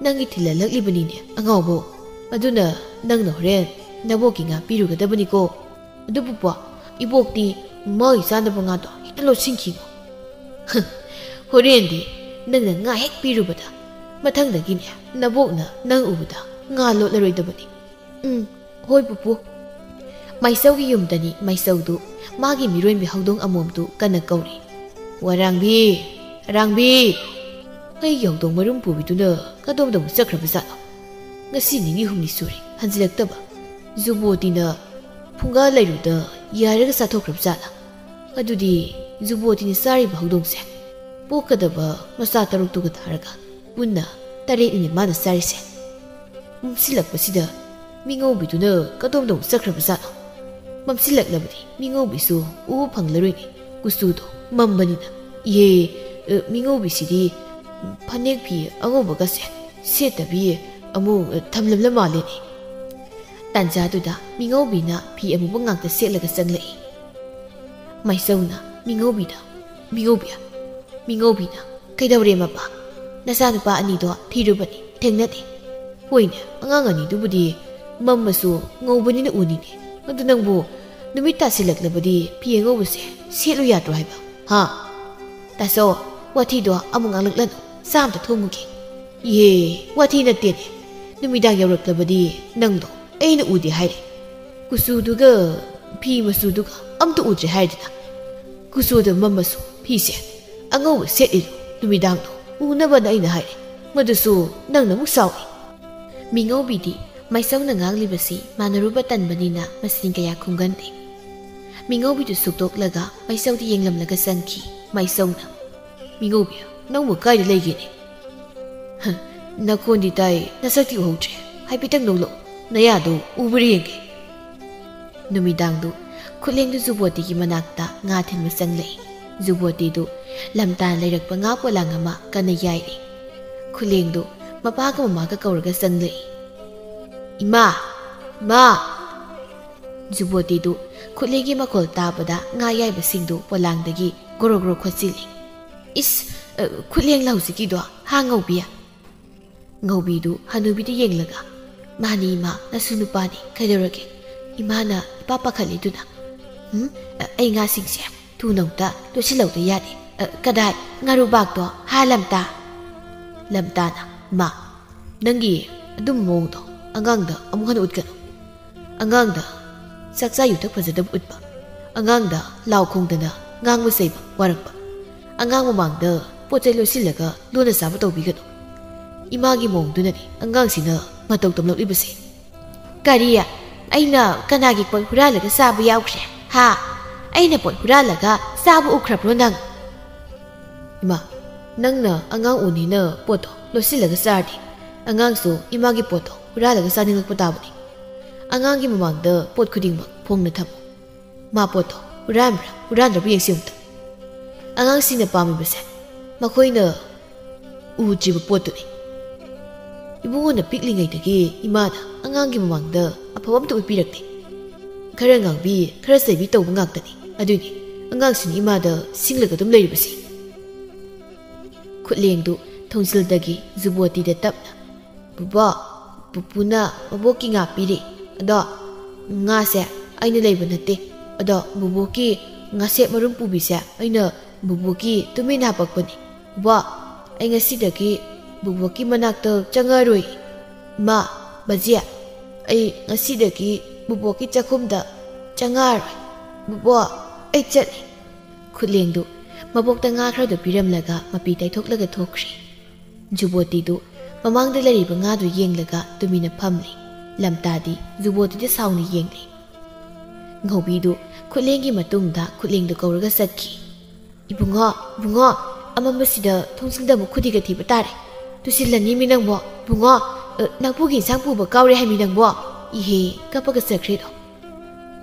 ꯅꯪꯒꯤ ꯊꯤꯜꯍꯜꯂꯛꯂꯤꯕꯅꯤꯅꯦ ꯑꯉꯥꯎꯕꯧ꯫ ꯑꯗꯨꯅ ꯅꯪꯅ ꯍꯣꯔꯦꯟ ꯅꯕꯣꯛꯀꯤ ꯉꯥ ꯄꯤꯔꯨꯒꯗꯕꯅꯤꯀꯣ꯫ ꯑꯗꯨꯕꯨ ꯄ꯭ꯋꯥ, ꯏꯕꯣꯛꯇꯤ ꯃꯥꯒꯤ ꯆꯥꯅꯕ ꯉꯥꯗꯣ ꯍꯦꯛꯇ ꯂꯣꯠꯁꯤꯟꯈꯤꯅꯨ꯫" "ꯍ, ꯍꯣꯔꯦꯟꯗꯤ ꯅꯪꯅ ꯉꯥ ꯍꯦꯛ ꯄꯤꯔꯨꯕꯗ ꯃꯊꯪꯗꯒꯤꯅꯦ ꯅꯕꯣꯛꯅ ꯅꯪ ꯎꯕꯗ ꯉꯥ ꯂꯣꯠꯂꯔꯣꯏꯗꯕꯅꯤ꯫" "ꯎꯝ, ꯍꯣꯏ ꯄꯨꯄꯨ꯫" ꯃꯥꯏꯆꯧꯒꯤ ꯌꯨꯝꯗꯅꯤ ꯃꯥꯏꯆꯧꯗꯨ ꯃꯥꯒꯤ ꯃꯤꯔꯣꯟꯕꯤ ꯍꯧꯗꯣꯡ ꯑꯃꯣꯝꯗꯨ ꯀꯟꯅ ꯀꯧꯔꯤ꯫ "ꯋꯥꯔꯥꯡꯕꯤ, ꯑꯔꯥꯡꯕꯤ, ꯑꯩꯒꯤ ꯍꯧꯗꯣꯡ ꯃꯔꯨꯝ ꯄꯨꯕꯤꯗꯨꯅ ꯀꯗꯣꯝꯗ ꯑꯃꯨꯛ ꯆꯠꯈ꯭ꯔꯕ ꯖꯥꯠꯅꯣ? ꯉꯁꯤ ꯅꯤꯅꯤ ꯍꯨꯝꯅꯤ ꯁꯨꯔꯦ ꯍꯟꯖꯤꯜꯂꯛꯇꯕ꯫ ꯖꯨꯕꯣꯇꯤꯅ ꯐꯨꯡꯒꯥ ꯂꯩꯔꯨꯗ ꯌꯥꯏꯔꯒ ꯆꯥꯊꯣꯛꯈ꯭ꯔꯕ ꯖꯥꯠꯂꯥ? ꯑꯗꯨꯗꯤ ꯖꯨꯕꯣꯇꯤꯅ ꯆꯥꯔꯤꯕ ꯍꯧꯗꯣꯡꯁꯦ ꯄꯣꯛꯀꯗꯕ ꯃꯆꯥ ꯇꯔꯨꯛꯇꯨꯒ ꯊꯥꯔꯒ ꯄꯨꯟꯅ ꯇꯔꯦꯠꯅꯤꯅꯦ ꯃꯥꯅ ꯆꯥꯔꯤꯁꯦ꯫ ꯃꯝꯁꯤꯜꯂꯛꯄꯁꯤꯗ ꯃꯤꯉꯧꯕꯤꯗꯨꯅ ꯀꯗꯣꯝꯗ ꯑꯃꯨꯛ ꯆꯠꯈ꯭ꯔꯕ ꯖꯥꯠꯅꯣ? ꯃꯝꯁꯤꯜꯂꯛꯂꯕꯗꯤ ꯃꯤꯉꯧꯕꯤꯁꯨ ꯎꯕ ꯐꯪꯂꯔꯣꯏꯅꯦ, ꯀꯨꯆꯨꯗꯣ ꯃꯝꯕꯅꯤꯅ꯫ ꯏꯍꯦ, ꯑ, ꯃꯤꯉꯧꯕꯤꯁꯤꯗꯤ ꯐꯅꯦꯛ ꯐꯤ ꯑꯉꯧꯕꯒꯁꯦ ꯁꯦꯠꯇꯕꯤ ꯑꯃꯨꯛ, ꯑ, ꯊꯝꯂꯝꯂ ꯃꯥꯜꯂꯦꯅꯦ꯫" ꯇꯥꯟꯖꯥꯗꯨꯗ ꯃꯤꯉꯧꯕꯤꯅ ꯐꯤ ꯑꯃꯨꯕ ꯉꯥꯛꯇ ꯁꯦꯠꯂꯒ ꯆꯪꯂꯛꯏ꯫ ꯃꯥꯏꯆꯧꯅ ꯃꯤꯉꯧꯕꯤꯗ, "ꯃꯤꯉꯧꯕꯤ, ꯃꯤꯉꯧꯕꯤꯅ ꯀꯩꯗꯧꯔꯦ ꯃꯄꯥ? ꯅꯆꯥꯅꯨꯄꯥ ꯑꯅꯤꯗꯣ ꯊꯤꯔꯨꯕꯅꯤ, ꯊꯦꯡꯅꯗꯦ꯫" "ꯍꯣꯏꯅꯦ, ꯑꯉꯥꯡ ꯑꯅꯤꯗꯨꯕꯨꯗꯤ ꯃꯝꯃꯁꯨ ꯉꯧꯕꯅꯤꯅ ꯎꯅꯤꯅꯦ꯫ ꯑꯗꯨ ꯅꯪꯕꯨ ꯅꯨꯃꯤꯠ ꯇꯥꯁꯤꯜꯂꯛꯂꯕꯗꯤ ꯐꯤ ꯑꯉꯧꯕꯁꯦ ꯁꯦꯠꯂꯨ ꯌꯥꯗ꯭ꯔꯣ ꯍꯥꯏꯕ? ꯍꯥ?" "ꯇꯥꯆꯧ, ꯋꯥꯊꯤꯗꯣ ꯑꯃꯨꯛ ꯉꯥꯡꯂꯛꯂꯅꯨ, ꯆꯥ ꯑꯝꯇ ꯊꯣꯡꯉꯨꯒꯦ꯫" "ꯏꯍꯦ, ꯋꯥꯊꯤ ꯅꯠꯇꯦꯅꯦ꯫ ꯅꯨꯃꯤꯗꯥꯡ ꯌꯧꯔꯛꯂꯕꯗꯤ ꯅꯪꯗꯣ ꯑꯩꯅ ꯎꯗꯦ ꯍꯥꯏꯔꯦ꯫ ꯀꯨꯆꯨꯗꯨꯒ ꯐꯤ ꯃꯆꯨꯗꯨꯒ ꯑꯝꯇ ꯎꯗ꯭ꯔꯦ ꯍꯥꯏꯔꯗꯅ꯫ ꯀꯨꯆꯨꯗ ꯃꯝꯃꯁꯨ ꯐꯤꯁꯦ ꯑꯉꯧꯕ ꯁꯦꯠꯂꯤꯗꯣ ꯅꯨꯃꯤꯗꯥꯡꯗꯣ ꯎꯅꯕꯅ ꯑꯩꯅ ꯍꯥꯏꯔꯦ꯫ ꯃꯗꯨꯁꯨ ꯅꯪꯅ ꯑꯃꯨꯛ ꯁꯥꯎꯏ꯫ ꯃꯤꯉꯧꯕꯤꯗꯤ ꯃꯥꯏꯆꯧꯅ ꯉꯥꯡꯂꯤꯕꯁꯤ ꯃꯥꯟꯅꯔꯨꯕ ꯇꯟꯕꯅꯤꯅ ꯃꯁꯤꯡ ꯀꯌꯥ ꯈꯨꯝꯒꯟꯗꯦ꯫ ꯃꯤꯉꯧꯕꯤꯗꯨ ꯁꯨꯛꯇꯣꯛꯂꯒ ꯃꯥꯏꯆꯧꯗ ꯌꯦꯡꯂꯝꯂꯒ ꯆꯪꯈꯤ꯫ ꯃꯥꯏꯆꯧꯅ, "ꯃꯤꯉꯧꯕꯤ, ꯅꯪꯕꯨ ꯀꯥꯏꯗ ꯂꯩꯒꯦꯅꯦ?" "ꯍ, ꯅꯈꯣꯟꯗꯤ ꯇꯥꯏ, ꯅꯁꯛꯇꯤ ꯎꯍꯧꯗ꯭ꯔꯦ꯫ ꯍꯥꯏꯐꯦꯠꯇꯪ ꯅꯣꯛꯂꯛꯎ, ꯅꯌꯥꯗꯣ ꯎꯕ꯭ꯔꯥ ꯌꯦꯡꯒꯦ꯫" ꯅꯨꯃꯤꯗꯥꯡꯗꯨ ꯈꯨꯠꯂꯦꯡꯗꯨ ꯖꯨꯕꯣꯇꯤꯒꯤ ꯃꯅꯥꯛꯇ ꯉꯥ ꯊꯤꯟꯕ ꯆꯪꯂꯛꯏ꯫ ꯖꯨꯕꯣꯇꯤꯗꯨ ꯂꯝꯇꯥꯅ ꯂꯩꯔꯛꯄ ꯉꯥ ꯄꯣꯂꯥꯡ ꯑꯃ ꯀꯟꯅ ꯌꯥꯏꯔꯤ꯫ ꯈꯨꯠꯂꯦꯡꯗꯨ ꯃꯄꯥꯒ ꯃꯃꯥꯒ ꯀꯧꯔꯒ ꯆꯪꯂꯛꯏ꯫ "ꯏꯃꯥ! ꯏꯃꯥ!" ꯖꯨꯕꯣꯇꯤꯗꯨ ꯈꯨꯠꯂꯦꯡꯒꯤ ꯃꯈꯣꯜ ꯇꯥꯕꯗ ꯉꯥ ꯌꯥꯏꯕꯁꯤꯡꯗꯨ ꯄꯣꯂꯥꯡꯗꯒꯤ ꯒꯣꯔꯣ ꯒꯣꯔꯣ ꯈꯣꯠꯆꯤꯜꯂꯤ꯫ "ꯏꯁ, ꯑ, ꯈꯨꯠꯂꯦꯡꯂ ꯍꯧꯖꯤꯛꯀꯤꯗꯣ, ꯍꯥ ꯉꯧꯕꯤ?" ꯉꯧꯕꯤꯗꯨ ꯍꯅꯨꯕꯤꯗ ꯌꯦꯡꯂꯒ, "ꯃꯥꯅꯤ ꯏꯃꯥ, ꯅꯁꯨ ꯅꯨꯄꯥꯅꯤ, ꯀꯩꯗꯧꯔꯒꯦ? ꯏꯃꯥꯅ ꯏꯄꯥ ꯄꯥꯈꯠꯂꯤꯗꯨꯅ꯫ ꯎꯝ, ꯑ, ꯑꯩ ꯉꯥꯁꯤꯡꯁꯦ ꯊꯨꯅ ꯑꯃꯨꯛꯇ ꯂꯣꯏꯁꯤꯜꯍꯧꯗ ꯌꯥꯗꯦ꯫ ꯑ, ꯀꯗꯥꯏ ꯉꯥꯔꯨꯕꯥꯛꯇꯣ, ꯍꯥ ꯂꯝꯇꯥ?" ꯂꯝꯇꯥꯅ, "ꯃꯥ, ꯅꯪꯒꯤ ꯑꯗꯨꯝ ꯃꯑꯣꯡꯗꯣ ꯑꯉꯥꯡꯗ ꯑꯃꯨꯛ ꯍꯟꯅ ꯎꯠꯀꯅꯨ꯫ ꯑꯉꯥꯡꯗ ꯆꯥꯛꯆꯥ ꯌꯨꯊꯛ ꯐꯖꯗꯕ ꯎꯠꯄ, ꯑꯉꯥꯡꯗ ꯂꯥꯎ ꯈꯣꯡꯗꯅ ꯉꯥꯡꯕ ꯆꯩꯕ ꯋꯥꯔꯛꯄ, ꯑꯉꯥꯡ ꯃꯃꯥꯡꯗ ꯄꯣꯠ ꯆꯩ ꯂꯣꯠꯁꯤꯜꯂꯒ ꯂꯣꯟꯅ ꯆꯥꯕ ꯇꯧꯕꯤꯒꯅꯨ꯫ ꯏꯃꯥꯒꯤ ꯃꯑꯣꯡꯗꯨꯅꯅꯤ ꯑꯉꯥꯡꯁꯤꯅ ꯃꯇꯧ ꯇꯝꯂꯛꯂꯤꯕꯁꯦ꯫" "ꯀꯔꯤ? ꯑꯩꯅ ꯀꯅꯥꯒꯤ ꯄꯣꯠ ꯍꯨꯔꯥꯜꯂꯒ ꯆꯥꯕ ꯌꯥꯎꯈ꯭ꯔꯦ? ꯍꯥ? ꯑꯩꯅ ꯄꯣꯠ ꯍꯨꯔꯥꯜꯂꯒ ꯆꯥꯕ ꯎꯈ꯭ꯔꯕ꯭ꯔꯣ ꯅꯪ?" "ꯏꯃꯥ, ꯅꯪꯅ ꯑꯉꯥꯡ ꯎꯅꯤꯅ ꯄꯣꯠꯇꯣ ꯂꯣꯠꯁꯤꯜꯂꯒ ꯆꯥꯔꯗꯤ, ꯑꯉꯥꯡꯁꯨ ꯏꯃꯥꯒꯤ ꯄꯣꯠꯇꯣ ꯍꯨꯔꯥꯜꯂꯒ ꯆꯥꯅꯤꯡꯂꯛꯄ ꯇꯥꯕꯅꯤ꯫ ꯑꯉꯥꯡꯒꯤ ꯃꯃꯥꯡꯗ ꯄꯣꯠ ꯈꯨꯗꯤꯡꯃꯛ ꯐꯣꯡꯅ ꯊꯝꯃꯨ꯫ ꯃꯥ ꯄꯣꯠꯇꯣ ꯍꯨꯔꯥꯟꯕ꯭ꯔꯥ ꯍꯨꯔꯥꯟꯗ꯭ꯔꯕ ꯌꯦꯡꯁꯤ ꯑꯃꯨꯛꯇ꯫ ꯑꯉꯥꯡꯁꯤꯡꯅ ꯄꯥꯝꯃꯤꯕꯁꯦ ꯃꯈꯣꯏꯅ ꯎꯗ꯭ꯔꯤꯕ ꯄꯣꯠꯇꯨꯅꯤ꯫ ꯏꯕꯨꯡꯉꯣꯅ ꯄꯤꯛꯂꯤꯉꯩꯗꯒꯤ ꯏꯃꯥꯅ ꯑꯉꯥꯡꯒꯤ ꯃꯃꯥꯡꯗ ꯑꯐꯕ ꯑꯝꯇ ꯎꯠꯄꯤꯔꯛꯇꯦ꯫ ꯈꯔ ꯉꯥꯡꯕꯤ, ꯈꯔ ꯆꯩꯕꯤ ꯇꯧꯕ ꯉꯥꯛꯇꯅꯤ꯫ ꯑꯗꯨꯏꯅꯤ ꯑꯉꯥꯡꯁꯤꯅ ꯏꯃꯥꯗ ꯁꯤꯡꯂꯒ ꯑꯗꯨꯝ ꯂꯩꯔꯤꯕꯁꯤ꯫" ꯈꯨꯠꯂꯦꯡꯗꯨ ꯊꯣꯡꯖꯤꯜꯗꯒꯤ ꯖꯨꯕꯣꯇꯤꯗ ꯇꯞꯅ, "ꯕꯨꯕꯣꯛ, ꯄꯨꯄꯨꯅ ꯃꯕꯣꯛꯀꯤ ꯉꯥ ꯄꯤꯔꯤ꯫ ꯑꯗꯣ ꯉꯥꯁꯦ ꯑꯩꯅ ꯂꯩꯕ ꯅꯠꯇꯦ꯫ ꯑꯗꯣ ꯕꯨꯕꯣꯛꯀꯤ ꯉꯥꯁꯦꯞ ꯃꯔꯨꯝ ꯄꯨꯕꯤꯁꯦ ꯑꯩꯅ ꯕꯨꯕꯣꯛꯀꯤ ꯇꯨꯃꯤꯟ ꯍꯥꯄꯛꯄꯅꯤ꯫ ꯕꯨꯕꯣꯛ, ꯑꯩ ꯉꯁꯤꯗꯒꯤ ꯕꯨꯕꯣꯛꯀꯤ ꯃꯅꯥꯛꯇ ꯆꯪꯉꯔꯣꯏ꯫ ꯏꯃꯥ, ꯕꯖꯦ, ꯑꯩ ꯉꯁꯤꯗꯒꯤ ꯕꯨꯕꯣꯛꯀꯤ ꯆꯥꯛꯈꯨꯝꯗ ꯆꯪꯉꯛꯑꯔꯣꯏ꯫ ꯕꯨꯕꯣꯛ, ꯑꯩ ꯆꯠꯂꯤ꯫" ꯈꯨꯠꯂꯦꯡꯗꯨ ꯃꯕꯣꯛꯇ ꯉꯥ ꯈꯔꯗꯨ ꯄꯤꯔꯝꯂꯒ ꯃꯄꯤ ꯇꯩꯊꯣꯛꯂꯒ ꯊꯣꯛꯈ꯭ꯔꯤ꯫ ꯖꯨꯕꯣꯇꯤꯗꯨ ꯃꯃꯥꯡꯗ ꯂꯩꯔꯤꯕ ꯉꯥꯗꯨ ꯌꯦꯡꯂꯒ ꯇꯨꯃꯤꯟꯅ ꯐꯝꯂꯤ꯫ ꯂꯝꯇꯥꯗꯤ ꯖꯨꯕꯣꯇꯤꯗ ꯁꯥꯎꯅ ꯌꯦꯡꯂꯤ꯫ ꯉꯧꯕꯤꯗꯨ ꯈꯨꯠꯂꯦꯡꯒꯤ ꯃꯇꯨꯡꯗ ꯈꯨꯠꯂꯦꯡꯗꯨ ꯀꯧꯔꯒ ꯆꯠꯈꯤ꯫ "ꯏꯕꯨꯡꯉꯣ, ꯏꯕꯨꯡꯉꯣ, ꯑꯃꯝꯕꯁꯤꯗ ꯊꯣꯡꯁꯤꯡꯗ ꯑꯃꯨꯛ ꯈꯨꯗꯤꯒ ꯊꯤꯕ ꯇꯥꯔꯦ꯫ ꯇꯨꯁꯤꯜꯂꯅꯤ ꯃꯤ ꯅꯪꯕꯣ, ꯏꯕꯨꯡꯉꯣ, ꯑ, ꯅꯥꯄꯨꯒꯤ ꯏꯟꯁꯥꯡ ꯄꯨꯕ ꯀꯥꯎꯔꯦ ꯍꯥꯏꯃꯤ ꯅꯪꯕꯣ?" ꯏꯍꯦ, ꯀꯞꯄꯒ ꯆꯠꯈ꯭ꯔꯦꯗꯣ꯫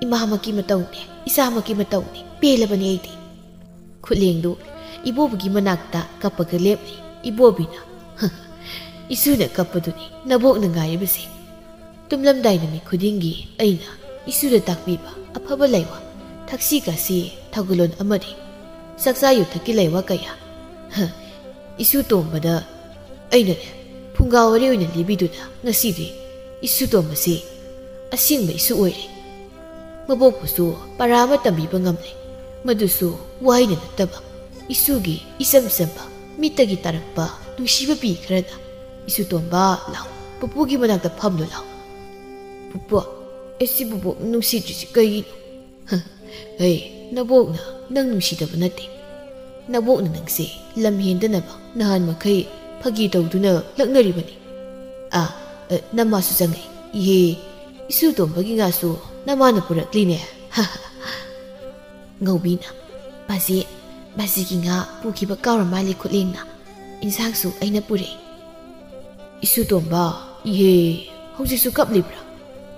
ꯏꯃꯥꯃꯛꯀꯤ ꯃꯇꯧꯅꯦ, ꯏꯆꯥꯃꯛꯀꯤ ꯃꯇꯧꯅꯦ, ꯄꯦꯜꯂꯕꯅꯤ ꯑꯩꯗꯤ꯫ ꯈꯨꯠꯂꯦꯡꯗꯨ ꯏꯕꯣꯕꯤꯒꯤ ꯃꯅꯥꯛꯇ ꯀꯞꯄꯒ ꯂꯦꯞꯂꯤ꯫ ꯏꯕꯣꯕꯤꯅ, "ꯏꯁꯨꯅ ꯀꯞꯄꯗꯨꯅꯤ ꯅꯕꯣꯛꯅ ꯉꯥꯏꯔꯤꯕꯁꯦ꯫ ꯇꯨꯝꯂꯝꯗꯥꯏ ꯅꯨꯃꯤꯠ ꯈꯨꯗꯤꯡꯒꯤ ꯑꯩꯅ ꯏꯁꯨꯗ ꯇꯥꯛꯄꯤꯕ ꯑꯐꯕ ꯂꯩꯋꯥ, ꯊꯛꯁꯤ ꯈꯥꯁꯤ, ꯊꯧꯒꯜꯂꯣꯟ ꯑꯃꯗꯤ ꯆꯥꯛꯆꯥ ꯌꯨꯊꯛꯀꯤ ꯂꯩꯋꯥ ꯀꯌꯥ, ꯍ, ꯏꯁꯨ ꯇꯣꯝꯕꯗ ꯑꯩꯅꯅꯦ ꯐꯨꯡꯒꯥ ꯋꯥꯔꯤ ꯑꯣꯏꯅ ꯂꯤꯕꯤꯗꯨꯅ ꯉꯁꯤꯗꯤ ꯏꯁꯨ ꯇꯣꯝꯕꯁꯤ ꯑꯁꯦꯡꯕ ꯏꯁꯨ ꯑꯣꯏꯔꯦ꯫ ꯃꯕꯣꯛꯄꯨꯁꯨ ꯄꯔꯥ ꯑꯃ ꯇꯝꯕꯤꯕ ꯉꯝꯂꯦ꯫ ꯃꯗꯨꯁꯨ ꯋꯥꯍꯩꯅ ꯅꯠꯇꯕ, ꯏꯁꯨꯒꯤ ꯏꯆꯝ ꯆꯝꯕ ꯃꯤꯠꯇꯒꯤ ꯇꯥꯔꯛꯄ ꯅꯨꯡꯁꯤꯕ ꯄꯤ ꯈꯔꯅ, 'ꯏꯁꯨ ꯇꯣꯝꯕ, ꯂꯥꯎ, ꯄꯨꯄꯨꯒꯤ ꯃꯅꯥꯛꯇ ꯐꯝꯂꯨ ꯂꯥꯎ꯫ ꯄꯨꯄꯨ, ꯑꯩꯁꯤ ꯕꯨꯕꯣꯛ ꯅꯨꯡꯁꯤꯗ꯭ꯔꯤꯁꯤ ꯀꯩꯒꯤꯅꯣ?' ꯍ, ꯍꯩ, ꯅꯕꯣꯛꯅ ꯅꯪ ꯅꯨꯡꯁꯤꯗꯕ ꯅꯠꯇꯦ꯫ ꯅꯕꯣꯛꯅ ꯅꯪꯁꯦ ꯂꯝ ꯍꯦꯟꯗꯅꯕ ꯅꯍꯥꯟ ꯃꯈꯩ ꯐꯥꯒꯤ ꯇꯧꯗꯨꯅ ꯂꯛꯅꯔꯤꯕꯅꯤ꯫ ꯑꯥ, ꯑ, ꯅꯃꯥꯁꯨ ꯆꯪꯉꯛꯏ꯫ ꯏꯍꯦ, ꯏꯁꯨ ꯇꯣꯝꯕꯒꯤ ꯉꯥꯁꯨ ꯅꯃꯥꯅ ꯄꯨꯔꯛꯂꯤꯅꯦ꯫ ꯉꯧꯕꯤꯅ, "ꯕꯥꯖꯤ, ꯕꯥꯖꯤꯒꯤ ꯉꯥ ꯄꯨꯈꯤꯕ ꯀꯥꯎꯔ ꯃꯥꯜꯂꯦ ꯈꯨꯠꯂꯦꯡꯅ꯫ ꯏꯟꯁꯥꯡꯁꯨ ꯑꯩꯅ ꯄꯨꯔꯛꯏ꯫" "ꯏꯁꯨ ꯇꯣꯝꯕ, ꯏꯍꯦ, ꯍꯧꯖꯤꯛꯁꯨ ꯀꯞꯂꯤꯕ꯭ꯔꯥ?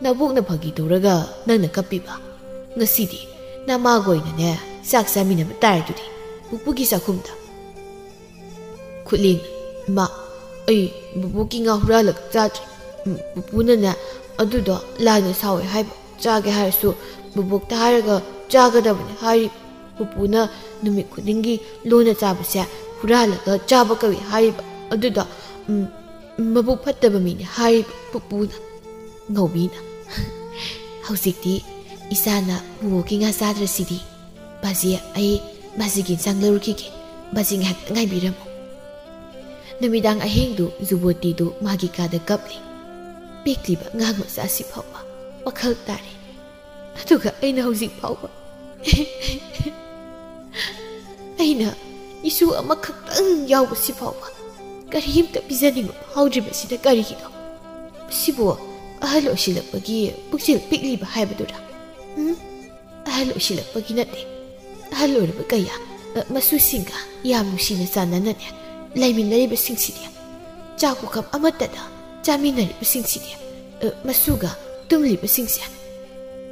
ꯅꯕꯣꯛꯅ ꯐꯥꯒꯤ ꯇꯧꯔꯒ ꯅꯪꯅ ꯀꯞꯄꯤꯕ? ꯉꯁꯤꯗꯤ ꯅꯃꯥꯒ ꯑꯣꯏꯅꯅꯦ ꯆꯥꯛ ꯆꯥꯃꯤꯟꯅꯕ ꯇꯥꯔꯦ ꯑꯗꯨꯗꯤ, ꯄꯨꯄꯨꯒꯤ ꯆꯥꯛꯈꯨꯝꯗ꯫" ꯈꯨꯠꯂꯦꯡ, "ꯏꯃꯥ, ꯑꯩ ꯕꯨꯕꯣꯛꯀꯤ ꯉꯥ ꯍꯨꯔꯥꯜꯂꯒ ꯆꯥꯗ꯭ꯔꯤ꯫ ꯎꯝ, ꯄꯨꯄꯨꯅꯅꯦ ꯑꯗꯨꯗꯣ ꯂꯥꯏꯅ ꯁꯥꯎꯋꯦ ꯍꯥꯏꯕ꯫ ꯆꯥꯒꯦ ꯍꯥꯏꯔꯁꯨ ꯕꯨꯕꯣꯛꯇ ꯍꯥꯏꯔꯒ ꯆꯥꯒꯗꯕꯅꯤ ꯍꯥꯏꯔꯤꯕ꯫ ꯄꯨꯄꯨꯅ ꯅꯨꯃꯤꯠ ꯈꯨꯗꯤꯡꯒꯤ ꯂꯣꯟꯅ ꯆꯥꯕꯁꯦ ꯍꯨꯔꯥꯜꯂꯒ ꯆꯥꯕ ꯀꯧꯏ ꯍꯥꯏꯔꯤꯕ꯫ ꯑꯗꯨꯗꯣ, ꯎꯝ, ꯃꯕꯨꯛ ꯐꯠꯇꯕ ꯃꯤꯅꯤ ꯍꯥꯏꯔꯤꯕ ꯄꯨꯄꯨꯅ꯫" ꯉꯧꯕꯤꯅ, "ꯍꯧꯖꯤꯛꯇꯤ ꯏꯆꯥꯅ ꯕꯨꯕꯣꯛꯀꯤ ꯉꯥ ꯆꯥꯗ꯭ꯔꯁꯤꯗꯤ꯫ ꯕꯥꯖꯤ, ꯑꯩ ꯕꯥꯖꯤꯒꯤ ꯏꯟꯁꯥꯡ ꯂꯧꯔꯨꯈꯤꯒꯦ꯫ ꯕꯥꯖꯤ ꯉꯥꯏꯍꯥꯛꯇꯪ ꯉꯥꯏꯕꯤꯔꯝꯃꯨ꯫" ꯅꯨꯃꯤꯗꯥꯡ ꯑꯍꯤꯡꯗꯨ ꯖꯨꯕꯣꯇꯤꯗꯨ ꯃꯥꯒꯤ ꯀꯥꯗ ꯀꯞꯂꯤ꯫ ꯄꯤꯛꯂꯤꯕ ꯑꯉꯥꯡ ꯃꯆꯥꯁꯤ ꯐꯥꯎꯕ ꯋꯥꯈꯜ ꯇꯥꯔꯦ꯫ ꯑꯗꯨꯒ ꯑꯩꯅ ꯍꯧꯖꯤꯛ ꯐꯥꯎꯕ ꯑꯩꯅ ꯏꯁꯨ ꯑꯃꯈꯛꯇꯪ ꯌꯥꯎꯕꯁꯤ ꯐꯥꯎꯕ ꯀꯔꯤꯝꯇ ꯄꯤꯖꯅꯤꯡꯕ ꯐꯥꯎꯗ꯭ꯔꯤꯕꯁꯤꯅ ꯀꯔꯤꯒꯤꯅꯣ? ꯁꯤꯕꯨ ꯑꯍꯜ ꯑꯣꯏꯁꯤꯜꯂꯛꯄꯒꯤ ꯄꯨꯛꯆꯦꯜ ꯄꯤꯛꯂꯤꯕ ꯍꯥꯏꯕꯗꯨꯔꯥ? ꯎꯝ? ꯑꯍꯜ ꯑꯣꯏꯁꯤꯜꯂꯛꯄꯒꯤ ꯅꯠꯇꯦ꯫ ꯑꯍꯜ ꯑꯣꯏꯔꯕ ꯀꯌꯥ, ꯑ, ꯃꯁꯨꯁꯤꯡꯒ ꯌꯥꯝ ꯅꯨꯡꯁꯤꯅ ꯆꯥꯟꯅꯅꯅꯦ ꯂꯩꯃꯤꯟꯅꯔꯤꯕꯁꯤꯡꯁꯤꯗꯤ, ꯆꯥꯛ ꯄꯨꯈꯝ ꯑꯃꯠꯇꯗ ꯆꯥꯃꯤꯟꯅꯔꯤꯕꯁꯤꯡꯁꯤꯗꯤ, ꯑ, ꯃꯁꯨꯒ ꯇꯨꯝꯂꯤꯕꯁꯤꯡꯁꯦ,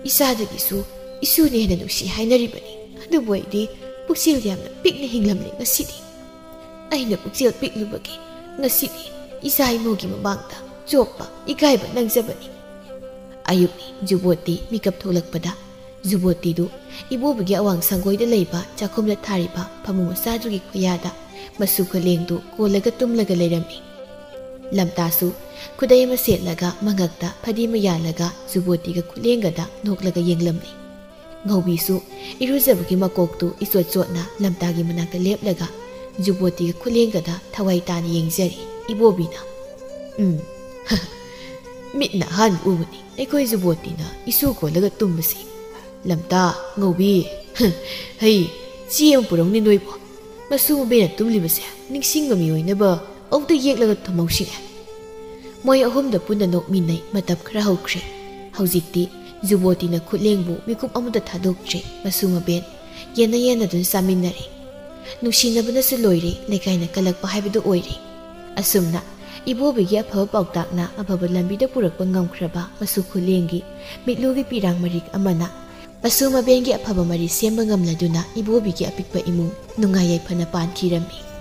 ꯏꯆꯥꯗꯒꯤꯁꯨ ꯏꯁꯨꯅ ꯍꯦꯟꯅ ꯅꯨꯡꯁꯤ ꯍꯥꯏꯅꯔꯤꯕꯅꯤ꯫ ꯑꯗꯨꯕꯨ ꯑꯩꯗꯤ ꯄꯨꯛꯆꯦꯜ ꯌꯥꯝꯅ ꯄꯤꯛꯅ ꯍꯤꯡꯂꯝꯂꯦ ꯉꯁꯤꯗꯤ꯫ ꯑꯩꯅ ꯄꯨꯛꯆꯦꯜ ꯄꯤꯛꯂꯨꯕꯒꯤ ꯉꯁꯤꯗꯤ ꯏꯆꯥ ꯏꯃꯧꯒꯤ ꯃꯃꯥꯡꯗ ꯆꯣꯞꯄ, ꯏꯀꯥꯏꯕ ꯅꯪꯖꯕꯅꯤ꯫ ꯑꯌꯨꯛꯅꯤ꯫ ꯖꯨꯕꯣꯠꯇꯤ ꯃꯤꯀꯞ ꯊꯣꯛꯂꯛꯄꯗ, ꯖꯨꯕꯣꯠꯇꯤꯗꯨ ꯏꯕꯣꯕꯤꯒꯤ ꯑꯋꯥꯡ ꯁꯪꯒꯣꯏꯗ ꯂꯩꯕ ꯆꯥꯛꯈꯨꯝꯗ ꯊꯥꯔꯤꯕ ꯐꯃꯨꯡ ꯃꯆꯥꯗꯨꯒꯤ ꯈꯨꯌꯥꯗ ꯃꯁꯨ ꯈꯨꯂꯦꯡꯗꯨ ꯀꯣꯜꯂꯒ ꯇꯨꯝꯂꯒ ꯂꯩꯔꯝꯃꯤ꯫ ꯂꯝꯇꯥꯁꯨ ꯈꯨꯗꯩ ꯑꯃ ꯁꯦꯠꯂꯒ ꯃꯉꯛꯇ ꯐꯗꯤ ꯑꯃ ꯌꯥꯜꯂꯒ ꯖꯨꯕꯣꯠꯇꯤꯒ ꯈꯨꯂꯦꯡꯒꯗ ꯅꯣꯛꯂꯒ ꯌꯦꯡꯂꯝꯃꯤ꯫ ꯉꯧꯕꯤꯁꯨ ꯏꯔꯨꯖꯕꯒꯤ ꯃꯀꯣꯛꯇꯨ ꯏꯆꯣꯠ ꯆꯣꯠꯅ ꯂꯝꯇꯥꯒꯤ ꯃꯅꯥꯛꯇ ꯂꯦꯞꯂꯒ ꯖꯨꯕꯣꯠꯇꯤꯒ ꯈꯨꯂꯦꯡꯒꯗ ꯊꯋꯥꯏ ꯇꯥꯅ ꯌꯦꯡꯖꯔꯤ꯫ ꯏꯕꯣꯕꯤꯅ, "ꯎꯝ, ꯃꯤꯠꯅ ꯑꯍꯥꯟꯕ ꯎꯕꯅꯤ ꯑꯩꯈꯣꯏ ꯖꯨꯕꯣꯠꯇꯤꯅ ꯏꯁꯨ ꯀꯣꯜꯂꯒ ꯇꯨꯝꯕꯁꯤ꯫ ꯂꯝꯇꯥ, ꯉꯧꯕꯤ, ꯍꯩ, ꯆꯦ ꯑꯃ ꯄꯨꯔꯧꯅꯤ ꯅꯣꯏꯕꯨ꯫ ꯃꯁꯨ ꯃꯕꯦꯅ ꯇꯨꯝꯂꯤꯕꯁꯦ ꯅꯤꯡꯁꯤꯡꯕ ꯃꯤꯑꯣꯏꯅꯕ ꯑꯃꯨꯛꯇ ꯌꯦꯛꯂꯒ ꯊꯝꯍꯧꯁꯤꯅꯦ꯫" ꯃꯣꯏ ꯑꯍꯨꯝꯗ ꯄꯨꯟꯅ ꯅꯣꯛꯃꯤꯟꯅꯩ꯫ ꯃꯇꯝ ꯈꯔ ꯍꯧꯈ꯭ꯔꯦ꯫ ꯍꯧꯖꯤꯛꯇꯤ ꯖꯨꯕꯣꯇꯤꯅ ꯈꯨꯠꯂꯦꯡꯕꯨ ꯃꯤꯀꯨꯞ ꯑꯃꯠꯇ ꯊꯥꯗꯣꯛꯇ꯭ꯔꯦ꯫ ꯃꯁꯨ ꯃꯕꯦꯟ ꯌꯦꯟꯅ ꯌꯦꯟꯅꯗꯨꯅ ꯆꯥꯃꯤꯟꯅꯔꯦ꯫ ꯅꯨꯡꯁꯤꯅꯕꯅꯁꯨ ꯂꯣꯏꯔꯦ, ꯂꯩꯀꯥꯏꯅ ꯀꯜꯂꯛꯄ ꯍꯥꯏꯕꯗꯨ ꯑꯣꯏꯔꯦ꯫ ꯑꯁꯨꯝꯅ ꯏꯕꯣꯕꯤꯒꯤ ꯑꯐꯕ ꯄꯥꯎꯇꯥꯛꯅ ꯑꯐꯕ ꯂꯝꯕꯤꯗ ꯄꯨꯔꯛꯄ ꯉꯝꯈ꯭ꯔꯕ ꯃꯁꯨ ꯈꯨꯠꯂꯦꯡꯒꯤ ꯃꯤꯠꯂꯨꯒꯤ ꯄꯤꯔꯥꯡ ꯃꯔꯤꯛ ꯑꯃꯅ ꯃꯁꯨ ꯃꯕꯦꯟꯒꯤ ꯑꯐꯕ ꯃꯔꯤ ꯁꯦꯝꯕ ꯉꯝꯂꯗꯨꯅ ꯏꯕꯣꯕꯤꯒꯤ ꯑꯄꯤꯛꯄ ꯏꯃꯨꯡ ꯅꯨꯡꯉꯥꯏ ꯌꯥꯏꯐꯅ ꯄꯥꯟꯈꯤꯔꯝꯃꯤ꯫